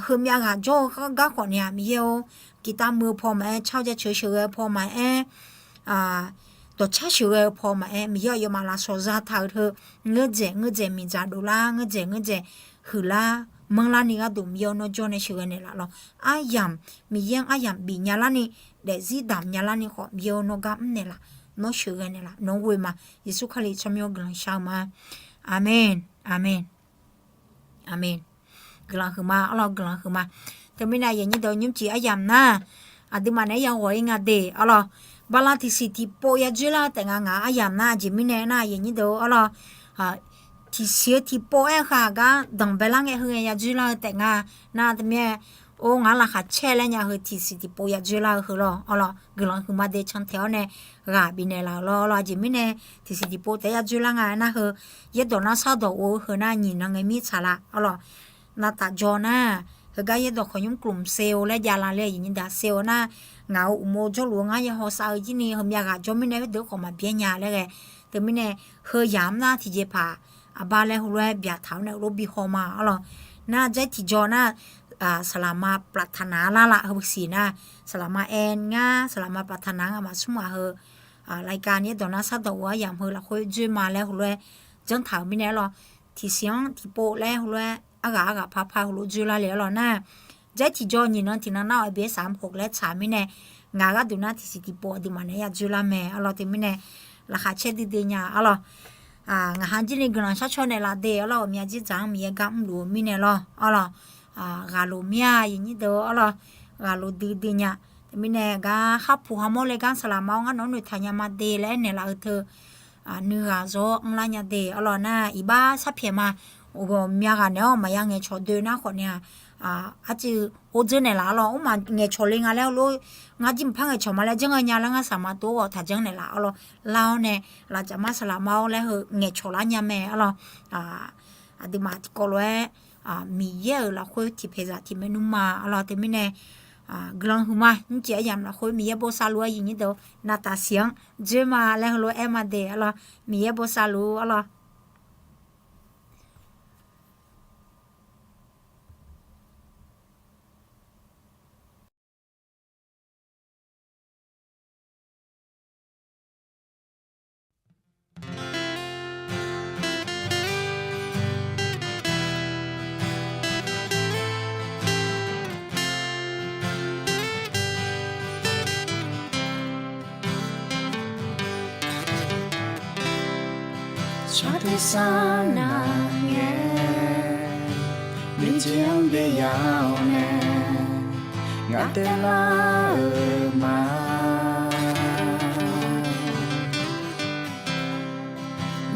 heumyav ghaq jawr-eu gar khawf naeq-aq Miqyaer-or, tiqtav muiq-eu paw maqaer, car jaceuq sheuqghae-eu paw maqaer, dawqcar sheuqghae-eu paw maqaer, Miqyaer aqyawfmaf lafsawq zataq-euq teu, ngeurdzaeq ngeurdzaeq miqdzaq dovlar, ngeurdzaeq ngeurdzaeq huiqlar manrlarni gharduq Miqyaer-or, nawr jawr nae sheuqghae naeq laf lawq. Aryamq, Miqyaer-anr aryamq bif nya larni, daefzir damq nya larni khawf Miqyaer-or, nawr gar mrnaeq laf, nawr sheuqghae naeq laf, nawq-anr ghoe ma. Yeqsur Kali tsawrmyanr guiqlanq shar-eu ma. Aqmeq, aqmeq, aqmeq. Guiqlanq huiqma arlawq, guiqlanq huiqma. Teumirnae aqyuif aqnyir deuq nymrcif aryamq nar, aqduimaf naeq-aer yaghawq-ir nga de arlawq. Bala tiqsiq tiqpov yadzoerlar-eu taef nga ngaq-anr aryamq nar, aqjeq mirnae nar aqyuif aqnyir deuq arlawq, tiqsiq-eu tiqpov aer-eu khaq gar danqbae lar ngae heu ngae yadzoerlar-eu taef nga. Nar teumirnae, or ngaq-anr laqkhaq caer laer nya heu tiqsiq tiqpov yadzoerlar-eu heu lawq arlawq, guiqlanq huiqma de cantaeq-awr nae ghaq bifnaeq laf-euq lawq arlawq. Aqjeq mirnae tiqsiq tiqpov taef-aer yadzoerlar nga aernar heu, yaerdawq nar sardawq of-eu heu nar nyiq nan ngae mir tsaqlaf arlawq. Navtaf jaw nar, heugar yaerdawq khawqnymr klmq se-eu laer javlar le aqyuif aqnyir deuq se-eu nar, ngaq-euq uqmov jawrluf-eu ngar ya hawsav-eu jir ni heumyav ghaq jawr mirnae khoerdeuq khawf maqbyaer nya laer ghae. Teumirnae, heu yamq nar tiqjeqpaq aqbar laer heulof-aer byaqtaq-awr nae lof bi haw ma arlawq. Nar dzaer tiqjaw nar, saqlaqma plataq naq-a lar laf heu siq nar, saqlaqma aer ngar, saqlaqma plataq naq-a ngamaf smr ghaq heu, laika ni yaerdawq nar sardawq of-eu aryamq heu lafkhoer dzoer ma laer heulof-aer janrtaq-euq mirnae arlawq. Tiqsiq-anr tiqpov laer heulof-aer arghaq arghaq paq paq heulof dzoerlar le arlawq nar, dzaer tiqjaw nyiq nan tiqnan nar awq bif-aer saq-anr khof laer tsaq mirnae, ngaq gharduq nar tiqsiq tiqpov aqduimaf naeq-aer yadzoerlar mae arlawq. Teumirnae, laqkhaq caer duidui nya arlawq. Ngaqha jir ni guiqlanq shar caw naeq laf de arlawq. Ghawqmya dzerdzaq-anr Miqyaer gar mrluf-eu mirnae lawq arlawq. Ghaqloq mir-a aqyuif aqnyir deuq arlawq, ghaqloq duidui nya. Teumirnae gar kharpuq kharmawr le gar saqlaqma-awr ngar nawq-anr noeqtaq nya ma de laer aernaeq laf-eu teu, nuighaq zawr-awr anrlar nya de arlawq nar iqbax sharpyaeq ma. Ghawqmya ghaq naeq-awr maqya ngaeqcawq doe nar khawf nae-aq, arcuiv or dzeur naeq laf arlawq. Mr maq ngaeqcawq le nga laer heulof, ngar jir maqpar ngaeqcawq ma laer janr ghae nya laer ngar saqma tov-awr ghawq taq janr naeq laf arlawq. Lar-awr nae lafcaf mar saqlaqma-awr laer heu ngaeqcawq lar nya mae arlawq. Aqduimaf tiqkawv lof-aer, Miqyaer-euq lafkhoer tiqpaeqzaq tiqmaeq nmr ma arlawq. Teumirnae, guiqlanq huiqma nymrcif aryamq lafkhoer Miqyaer bosav luf-eu aqyuif aqnyir deuq navtaf siq-anr dzoer ma laer heulof-aer aer ma de arlawq. Miqyaer bosav luf arlawq. Tsawrtuiq sar nar ngae, miqjeq-anr byav-awr nae, ngar taevlar-eu ma.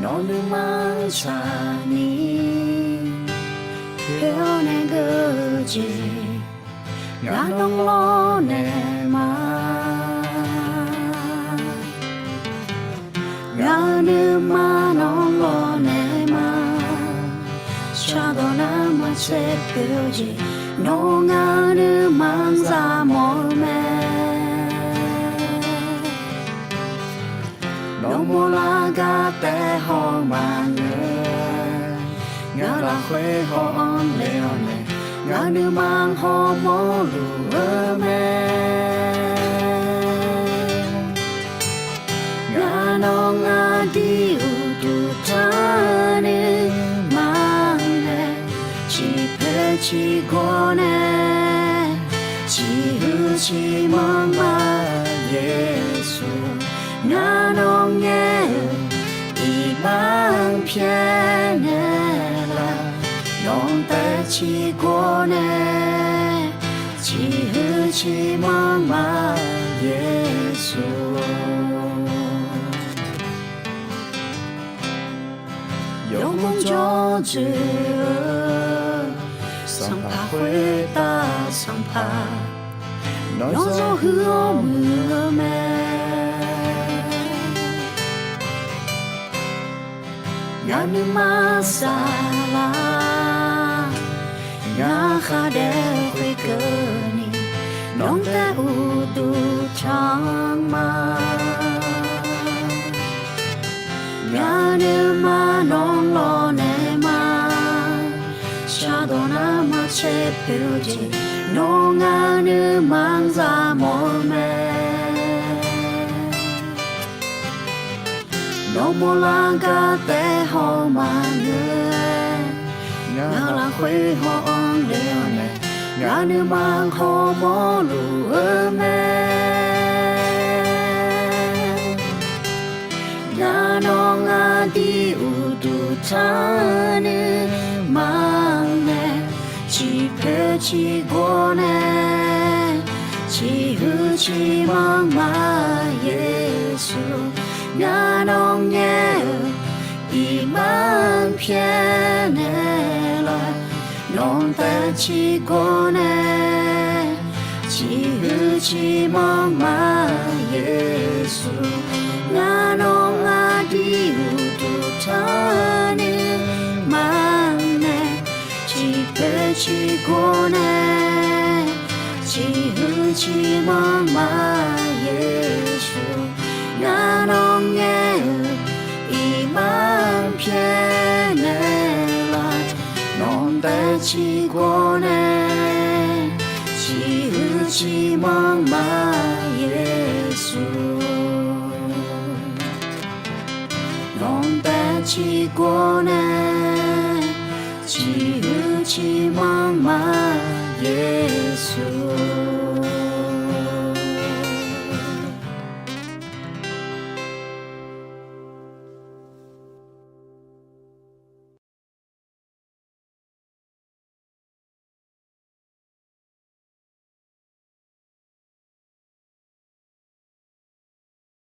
Nawq nuima-anr tsaqni, poeq-awr nae geur-eu jeq, ngar nawr lawrnaeq ma. Ngaq-euq nuima nawr lawrnaeq ma. Shardawq nar maqtser poeq-eu jeq, nawr ngaq-euq nuima-anr zaqmawr-eu mae. Nawr mawrlar gar taef haw maqngeur, ngaq lafkhoer haw-anr le-awr nae, ngaq nuima hawmawr luf-eu mae. Ngaq nawr ngaq dui uqduq tanr nuima-anr nae, ciqpoeq ciqgawr nae, ciqhuiq ciqmanr ma. Yeqsur, ngaq nawr ngaer-eu iqbax-anr pyaeqnaeq laf, nawq-anr taef ciqgawr nae, ciqhuiq ciqmanr ma. Yeqsur jawr dzoeq-eu, Sanqpaq khoertav Sanqpaq, nawr zawr huiq-awr muiq-eu mae. Ngaq nuima saflar, ngaq khardaef khoerkeuvni, nawq taev uqduq tanq ma. Ngaq nuima nawq lawq naeq ma. Shardawq nar maqtser poeq-eu jeq, nawr ngaq nuima zaqmawf-eu mae. Nawq mawrlar gar taef haw maqngeur-aer, ngaq lafkhoer haw-anr le-awr nae, ngaq nuima hawmawr luf-eu mae. Ngaq nawq ngaq dir uqduq tanq nuima nae, ciqpoeq ciqgawr nae, ciqhuiq ciqmanq ma Yeqsur. Ngaq nawq ngaeq-eu iqbax pyaeqnaeq laf, nawq taev ciqgawr nae, ciqhuiq ciqmanq ma Yeqsur. Ngaq nawq ngaq dir uqduq tanq nuima nae, ciqpoeq ciqgawr nae, ciqhuiq ciqmanq ma Yeqsur. Ngaq nawq ngaeq-eu iqbax pyaeqnaeq laf, nawq taev ciqgawr nae, ciqhuiq ciqmanq ma Yeqsur. Nawq taev ciqgawr nae, ciqhuiq ciqmanq ma